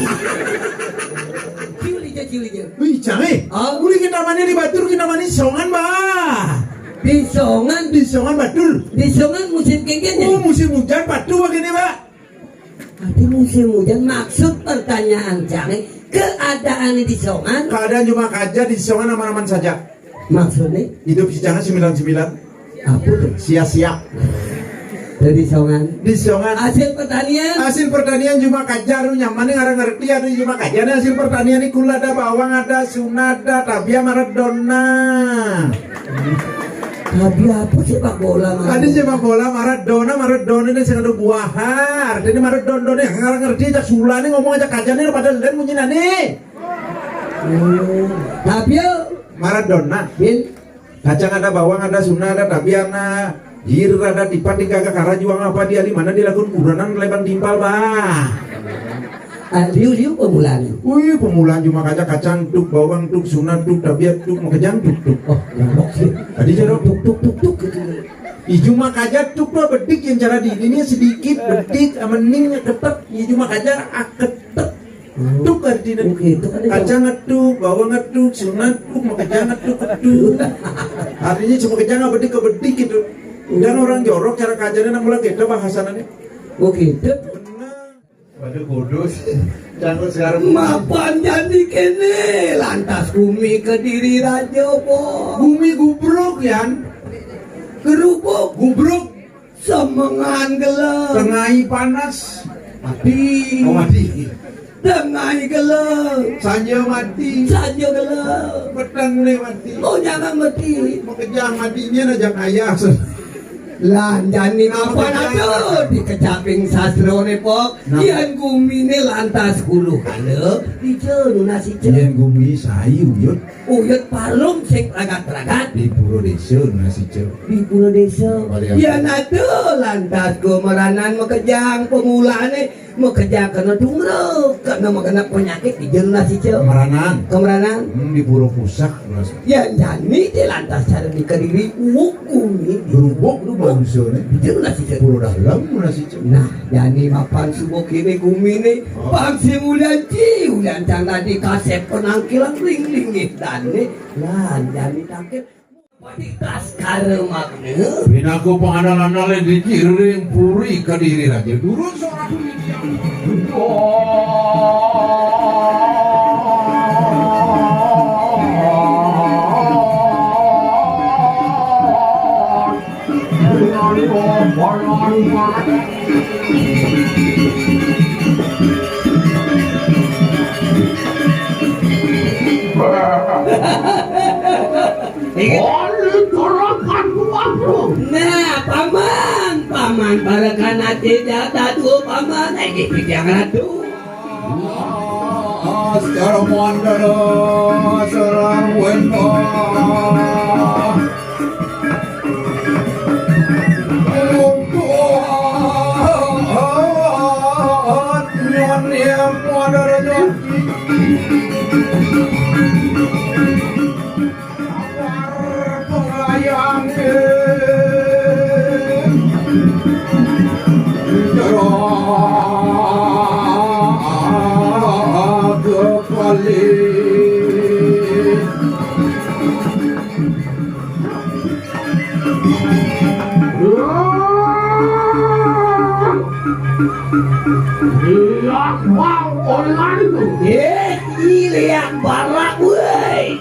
Ciuli je, ciuli je. Wih, cang eh. Ah. Uli kita mana di Batur, kita mana Songan, bah. Di Songan. Di Songan Batur. Di Songan musim kengkeng. Oh, musim hujan Batur begini, bah. Tapi musim hujan, maksud pertanyaan cang, keadaan di Songan? Keadaan cuma kaja di Songan aman-aman saja. Maksudnya? Hidup si Cangan sembilan sembilan. Apa tuh? Sia-sia. Dari Songan. Di Songan. Hasil pertanian? Hasil pertanian cuma kaja, lu nyaman nih, ngarang ngerti, ada cuma kaja nih hasil pertanian nih, kula ada bawang, ada sunada, tabia, maradona. Tapi apa sepak bola, Mas? Tadi sepak bola Maradona, Maradona ini sing ada buahan. Artinya Maradona ini ngarang ngerti aja sulane ngomong aja kacane pada len munyi nani. Oh. Tapi yo Maradona. Bin. Kacang ada bawang, ada suna, ada tabiana. Jir ada tipat di kagak kara juang apa dia di mana dilakukan kuburan leban timpal bah. Ah, liu-liu pemulaan. Wih, pemulaan cuma kaca kacang tuk, bawang tuk, sunat tuk, tabiat tuk, makejang tuk tuk. Oh, ngomong sih. Tadi cara tuk tuk tuk tuk gitu. Ih, cuma kaca tuk tuh bedik yang cara di ini sedikit bedik, meningnya ketek. Ih, cuma kaca aketek. Tuk artinya. Oke, itu kan kacang ngetuk, bawang ngetuk, sunat tuk, makejang ngetuk ketuk. Artinya cuma kejang bedik ke bedik gitu. Dan orang jorok cara kacarnya nak mulai kita bahasannya. Oke, itu. Benar. Waduh, kudus. Jangan sekarang. Mapan jani kene, lantas bumi Kediri raja po. Bumi gubruk, Yan. Gerubuk. Gubruk. Semengan gelem. Tengai panas. Mati. Oh, mati. Tengai gelem. Sanja mati. Sanja gelem. Petang ne mati. Oh, jangan mati. Makejang matinya aja kaya. Lah, jani mapan atuh di kecaping sastrane, Pok. Nah. Yen gumine lantas hulu kala, dija nunas ica. Yen gumi sai uyut. Uyut parlung sing pragat-pragat. Di pura desa nunas ica. Di pura desa. Balik. Yen ada lantas kameranan makejang pemulane, makejang kena tumruk, kena magenep penyakit, dija nunas ica. Kameranan. Kameranan. Hmm, di pura puseh nunas. Yen jani te lantas cara di Kediri, uug gumi. Berubuk lu bangsane. Dija nunas ica. Pura dalem nunas ica. Nah, jani mapan suba kene gumine, oh, pang sing ulian ci, ulian cang dadi kasep penangkilan ring linggih dane, lan jani tangkil. Pati Baskara Magna. Pinaka pangandal-andale di Kiring Puri Kediri Raja. Durus ora Nah, paman, paman, barakan ati datu, paman, eh, gitu, jangan tuh. Secara muandara, secara wenda. Untuk nyonya muandara jati. Pengayane jeraga kali. Liak bang olingan itu. Eh, liak barak, woi.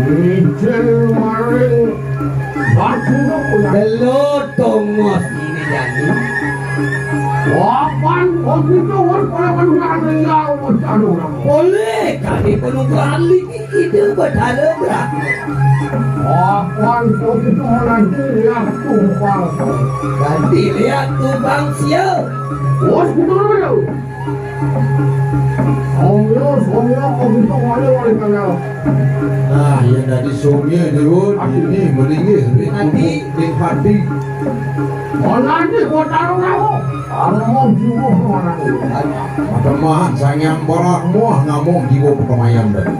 Licin maring batu. Delot tongos ini jadi. Wapan begitu, wapan begitu, wapan begitu. Boleh kami penukaran lagi kita bertanya berapa? Wapan begitu menanti lihat tumpang. Ganti lihat tumpang siap. Bos, betul, betul. Somya, somya, kok bisa wali, wali kaya. Nah, yen dadi somya, Dewa, dini meninggih ring tubuh, ring hati. Ana ati kok taruh aku. Ana mau jiwa kemana? Pademan, Sang Hyang Brahma ngamuk jiwa pakamayan tadi.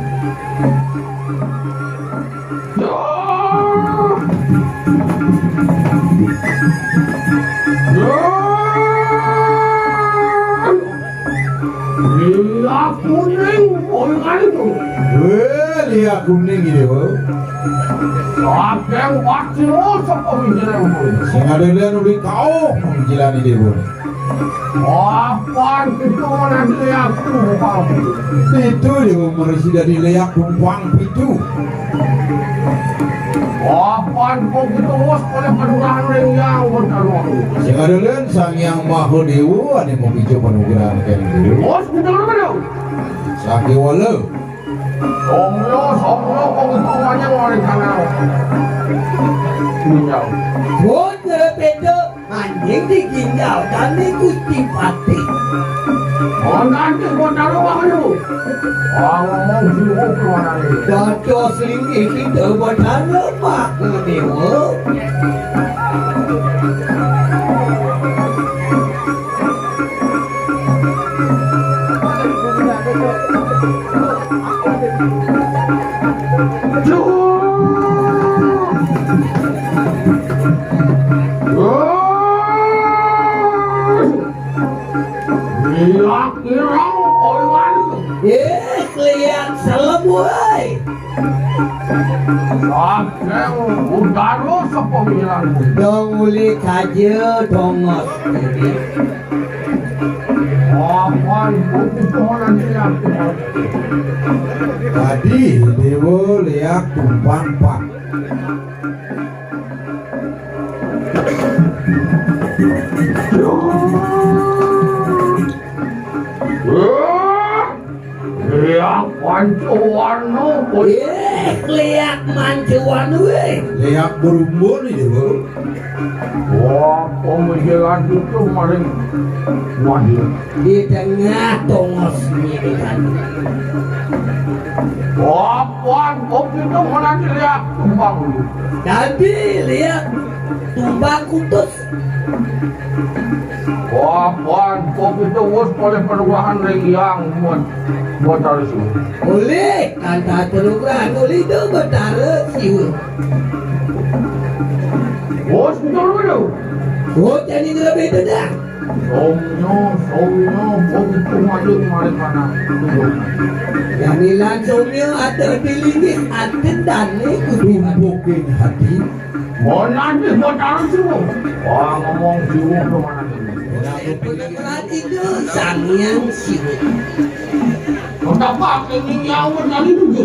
Liak kuning, boy kali tu. Weh, liak kuning ini, Dewa. Saking pati lo sepemikiran, boy. Sing ada lian uli kau pemikiran ini, Dewa. Apan pitu menanti aku, Bang. Pitu dia meresi dari leak tumpang pitu. Apan kok gitu, Bos, pada panugrahan yang bertaruh. Sing ada lian Sang Hyang Maha Dewa, ane mau picu panugrahan kan dulu. Bos, gitu dulu, dulu. Sakti wala. Songlo, songlo, kok gitu banyak orang sana. Tinggal. Bos, ngerepet. Anjing diginjal kami Gusti Patih. Mon anjing mon taruh waktu. Ngomong sibuk keluaran. Dados linggih kita buat lemah ke dewa. Liak ireng oiwan. Eh, liak selem, woi. Saking udara sepemikiran. Dong uli kaja dongos. Apan putih pohon nanti aku. Tadi dewa liak tumpang pak. Liak Mancuan, no, boy. Eh, liak mancuan, weh. Liak berumbun itu, Bu. Wah, pemikiran itu maring wahyu. Di tengah tongos ini kan. Wah, puan, kok itu mana dilihat tumbang. Jadi, liak tumbang kutus. Wah, puan, kok itu wis oleh perubahan ring yang buat, buat harus. Oleh, kanta perubahan, oleh itu bertara siwa. Wis, betul, betul. Oh, jadi lebih tenang. Somnya, somnya, kok itu maju kemarin mana? Yang ilang somnya ada di linggis, ada dane, kudu bukin hati. Mau nanti buat taruh suruh. Wah, ngomong suruh ke mana sini? Penemuan itu Sang Hyang Siwa. Kau tak pakai ini yang tadi juga.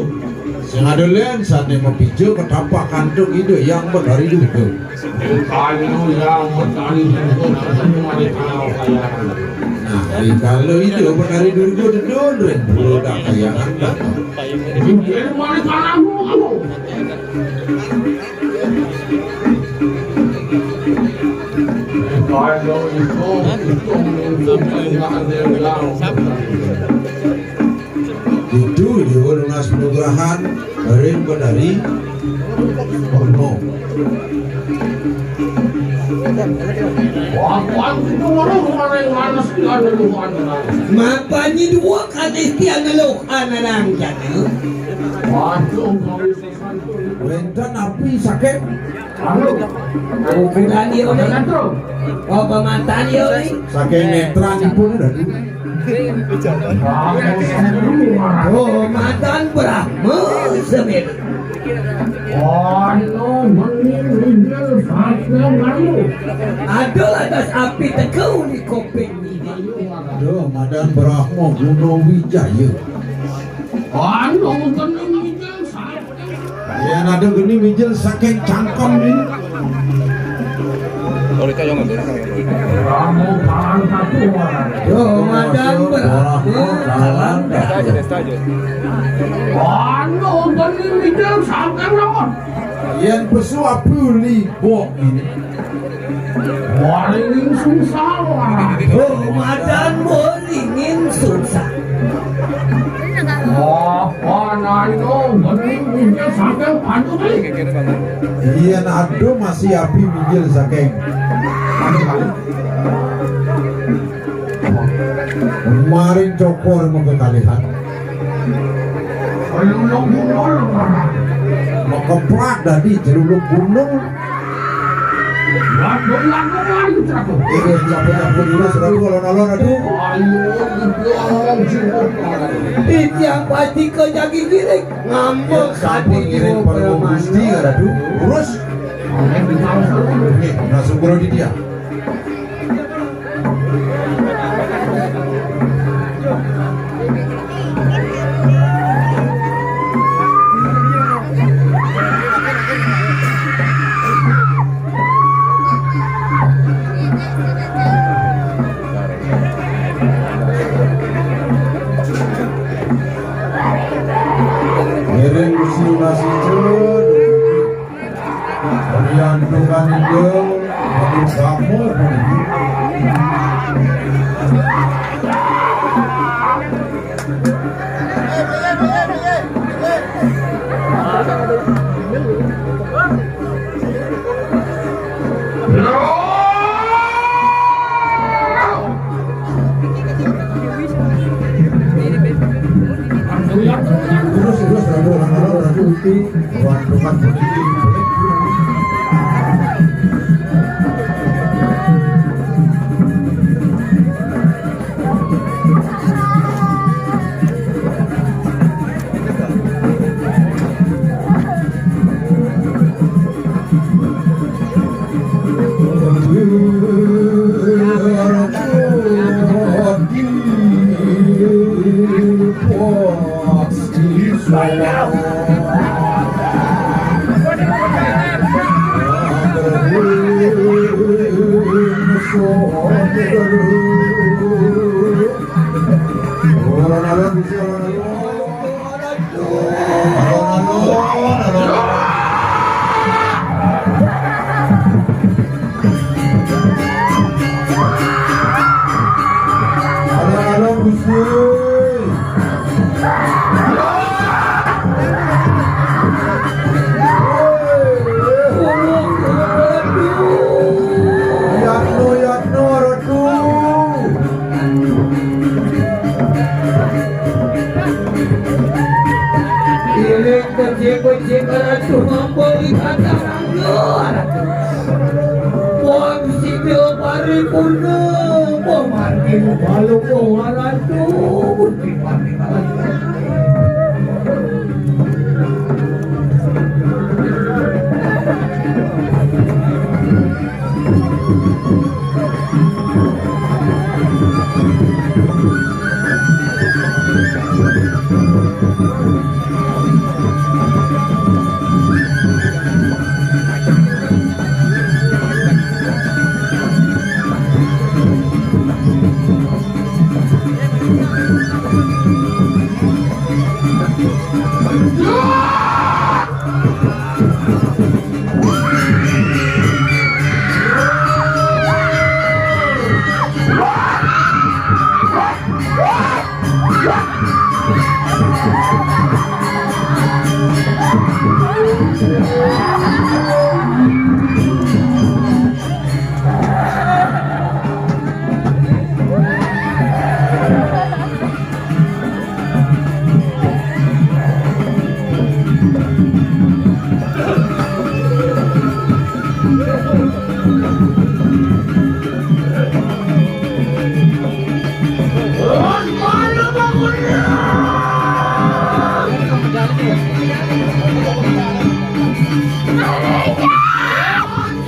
Sing ada len sane mapija ketapak kantuk ida yang betari juga. Kayu yang betari juga. Nah, rikala ida betari juga dedun ren. Budak kayangan dah. Ini mana tanahmu kamu? Itu dia lunas penugrahan ring Betari Purno. Mapanyi dua kan istian ngeluh anarang jana. Waduh, Wénten api saking anu, ukuran iya, Uli. Apa matan iya, Uli? Saking netranipun, Ratu. Oh, matan Brahma semir. Anu, meni mijil saking anu. Ada lantas api teka uli kuping ini. Aduh, madan Brahma Guna Wijaya. Anu, meni mijil saking Yén ada geni mijil saking cangkem ni. Kamu kalan satu. Yo, madan Brahma kalan satu. Anu, geni mijil saking lawan. Yén pesu api uli bok ini. Waringin sungsang. Oh, madan waringin sungsang. Oh, panano, bening, saking pantuk, Li. Iya, aduh, masih api mijil saking. Maring cokor mekekalihan. Celuluk gunul. Mekeprak dadi celuluk gunul. Waduh, waduh, waduh, waduh. Ini siapa yang berdua, serabu, alon-alon, aduh. Ayo, aduh, aduh. Titiang pasti ke jagi giring. Ngambek sampun hati ngiring jiwa Parama permana. Gusti, aduh. Terus. Nih, nah, syukur di dia. Ngiring Gusti Mas Icun. Riantukan Injil, aduh, kamu pun. Terus, terus, Ratu, Ratu, Ratu, Ratu, Ratu, Ratu, Ratu. Alon-alon, alon-alon. Alon-alon, Gusti. Yatno, yatno, Ratu. Iling kecil-kecil Ratu mampu dikatakan Ratu. Wong sida paripurna, pamargi Baluka Waratu, Gusti Pandita.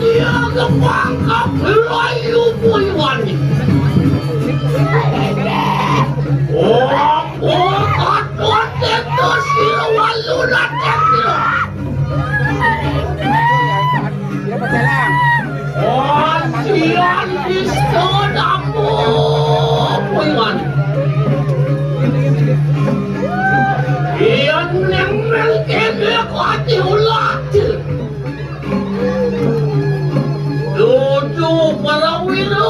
Iya, kepangkap layu puyuan. Oh, oh, katut itu siluan lunak itu. Oh, sian bisa dapur puyuan. Ian neng mel kene kati ulat. Dudu para wiro.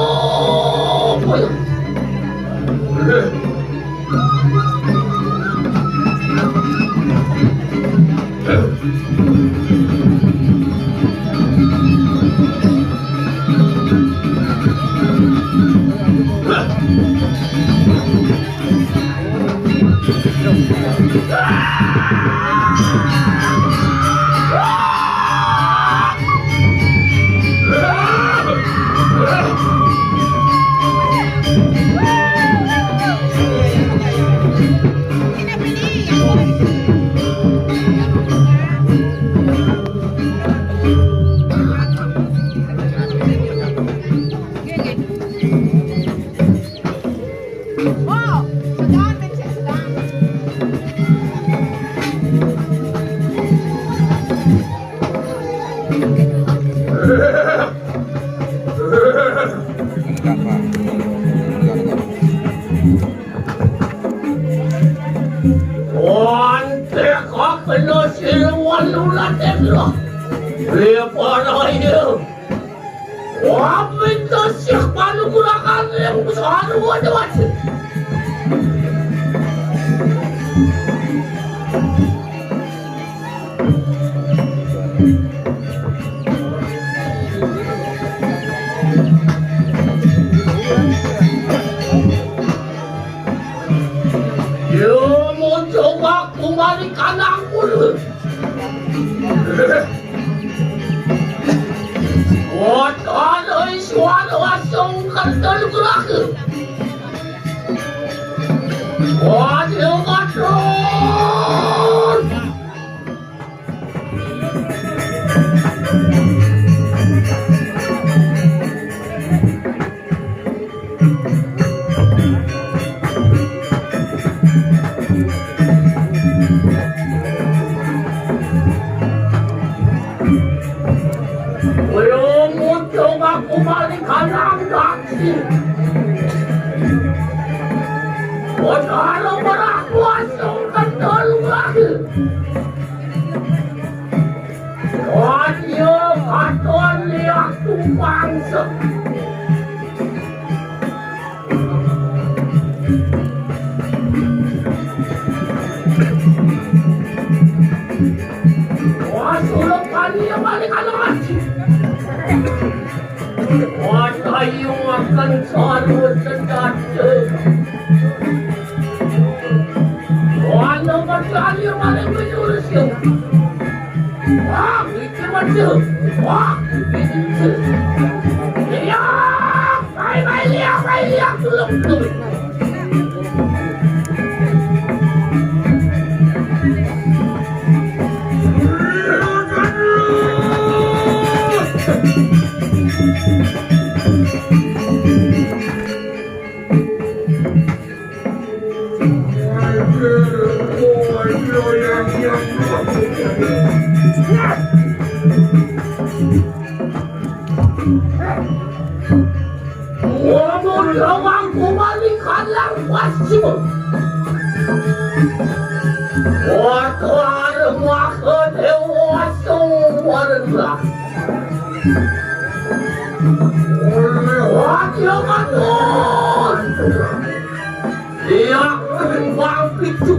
Wante kok kena siluan ulat itu. Lepas aja. Wah, minta siap palu gerakan yang besar, waduh, waduh. Yo, mau coba kembali kanan pun. Waduh, suara wasung kental gerakan. Waduh, waduh. Belum muncul aku balik kanan kaki. Waduh, Wah, suruh kali yang balik kalau mati. Wah, kayu akan selalu terjatuh. Wah, nomor kali yang balik menurut. Wah, itu macam. Wah, itu. Ya, bye bye, ya, bye, ya, belum, belum. Ngomong lawang kumalikan lang wasyo. Kotor maka dewa song warna. Lewat yang atur. Iya, bang pitu.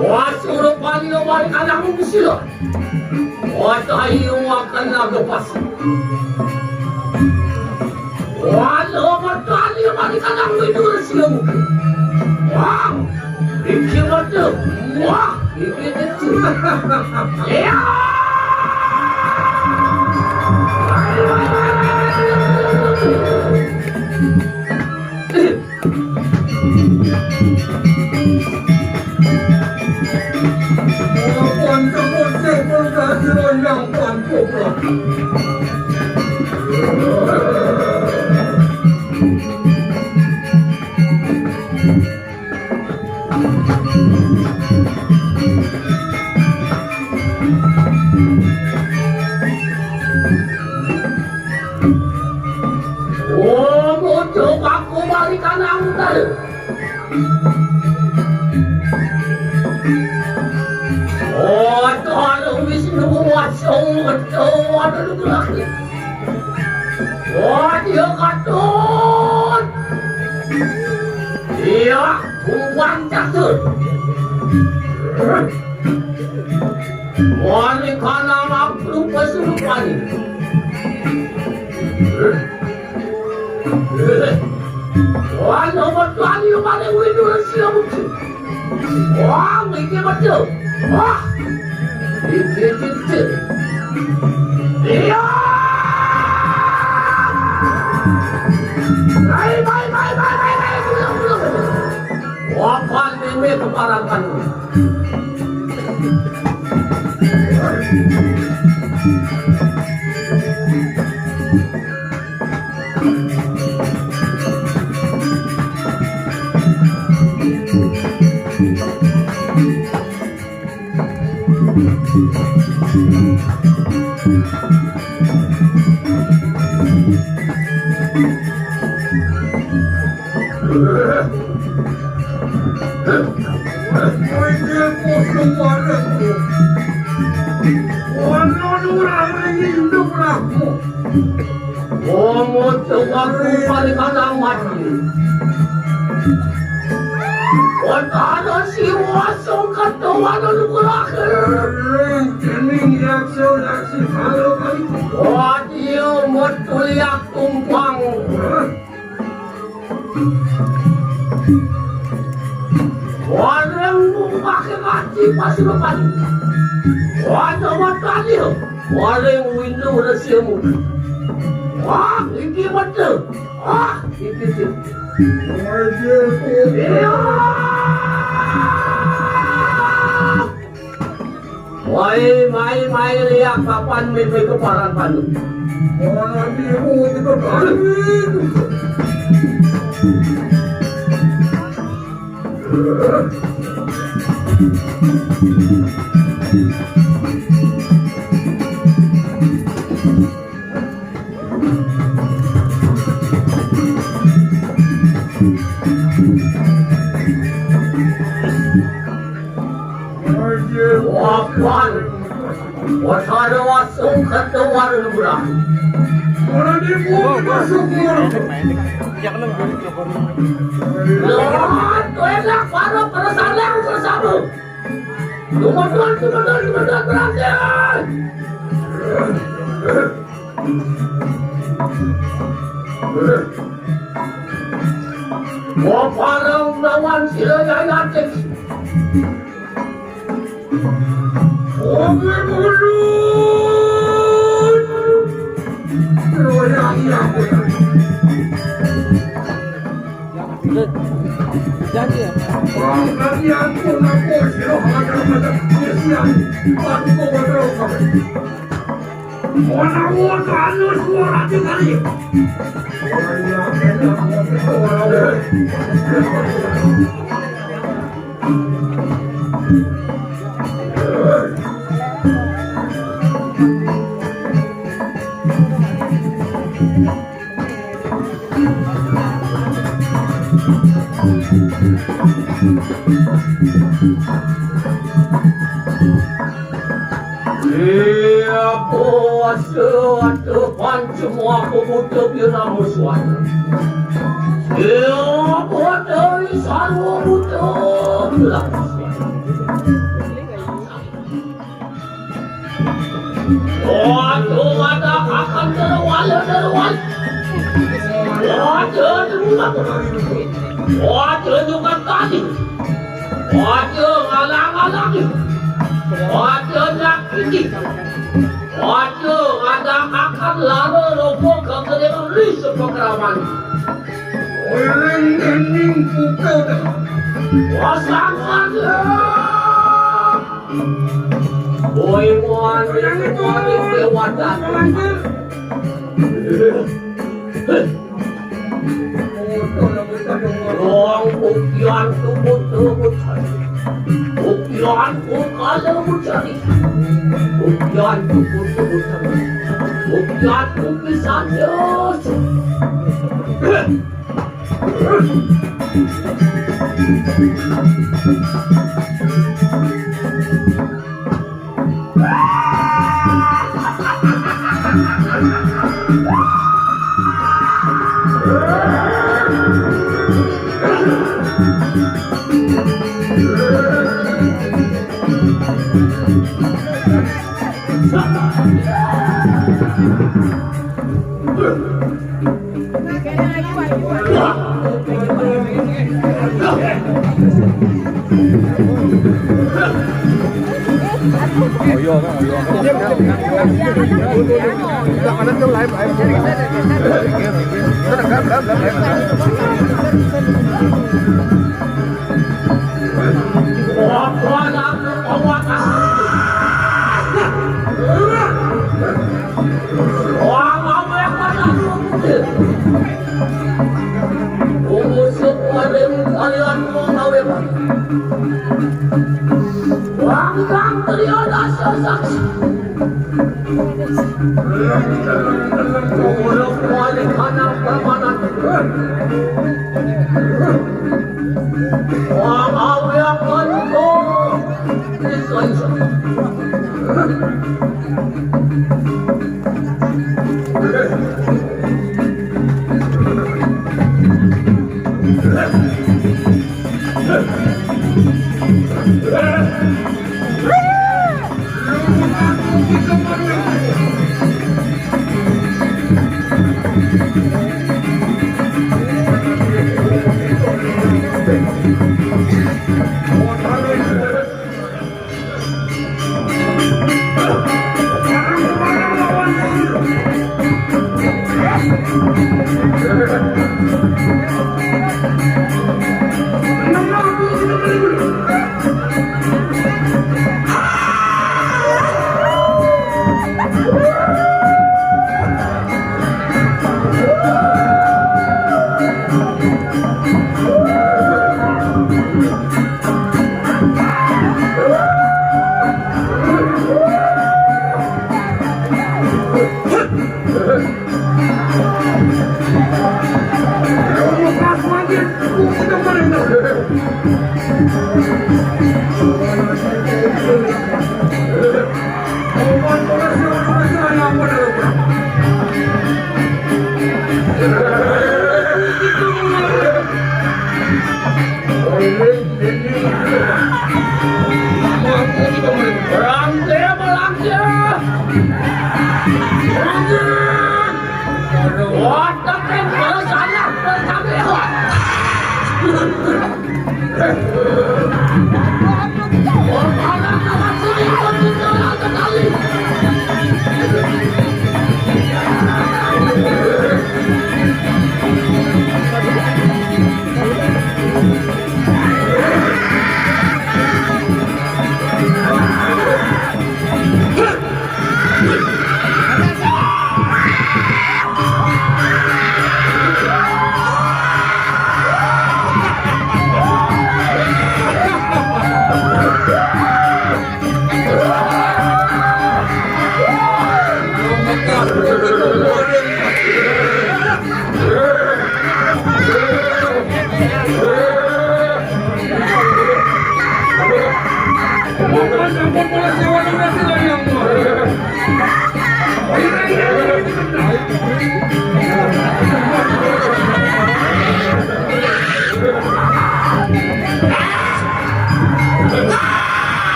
Wah, suruh paling lawang kadang sila. Wah, tayo akan nagapas. Wah, lomot kali, mali ka nang midul sila. Wah, iki mati. Wah, iki mati. Ya. Oh, muncul aku balikan angkel. Oh, tolong Wisnu, wasung, betul, waduh, lagi. Oh, dia katut. Iya, bukan katut. Wani kana makhluk kesurupan. Wani obat wani paling windu sia mungkin. Wah, iki betul. Wah, iki betul. Iya. Baik, baik, baik, baik, baik, baik, belum, belum. Wapan meme keparangan. Omo coba ku paling anak mati. Watana si wasong katowa lalu berakhir. Kening yakso yaksi halo kali. Wadio motuliak tumpang. Wareng mung pakai mati pas lepas. Wadah matanya. Wareng windu resimu. Wah, iki betul. Wah, iki sih. Iya. Wai, mai, mai, liak papan mimpi keparan panu. Orang ibu itu berani. Wapan. Watara wasung kata warna bulan. Ora dibuka masuk mulut. Lewat enak para persandang bersama. Lumayan, lumayan, lumayan berangkat. Waparang lawan sila yayatik. Oke, mundur. Loyang yang benar. Jangan ya. Wah, nanti aku lapor, sila ada macam kesian. Aku mau berdoa. Wah, wah, anu suara tinggal ya. Iya, puasa ada pancam aku buta bira musuhan. Iya, buta di sarwa buta bira musuhan. Waduh, ada kakak terwala terwala. Waduh, terwala. Waduh, juga tadi. Waduh, ngalang-ngalangi. Waduh, nyakiti. Waduh, ada akan lama rogo kegerian ri sepekraman. Orang ngening pukul. Wasangan. Boy, muan, yang itu, muan, itu, lewat, orang itu. Wong ukian tubut-tubut. Ukian ukala ucari. Ukian tubut-tubut. Ukian upisan Yesus.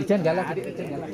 Ijen galak, ijen galak.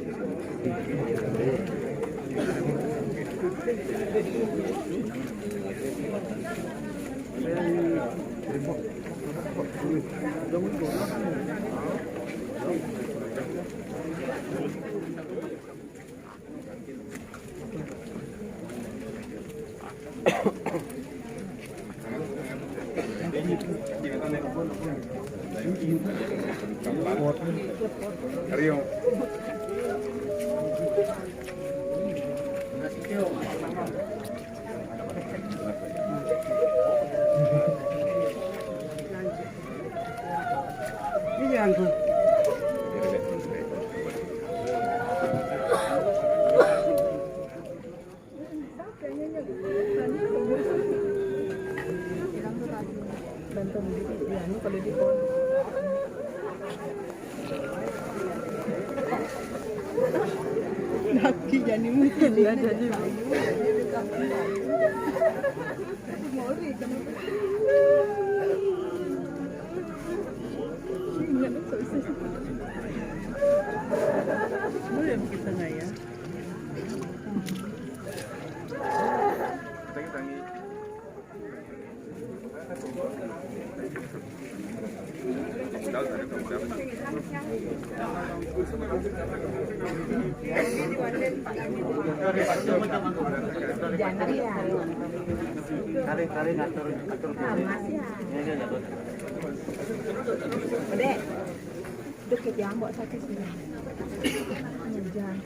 Laki jadi mungkin dia jadi. Boleh begitu nggak ya? Jangan ya. Tarik, tarik, atur, atur. Sama sih ya. Ya, ya, ya. Dek, dukit ya, mbok sakit sih. Jangan.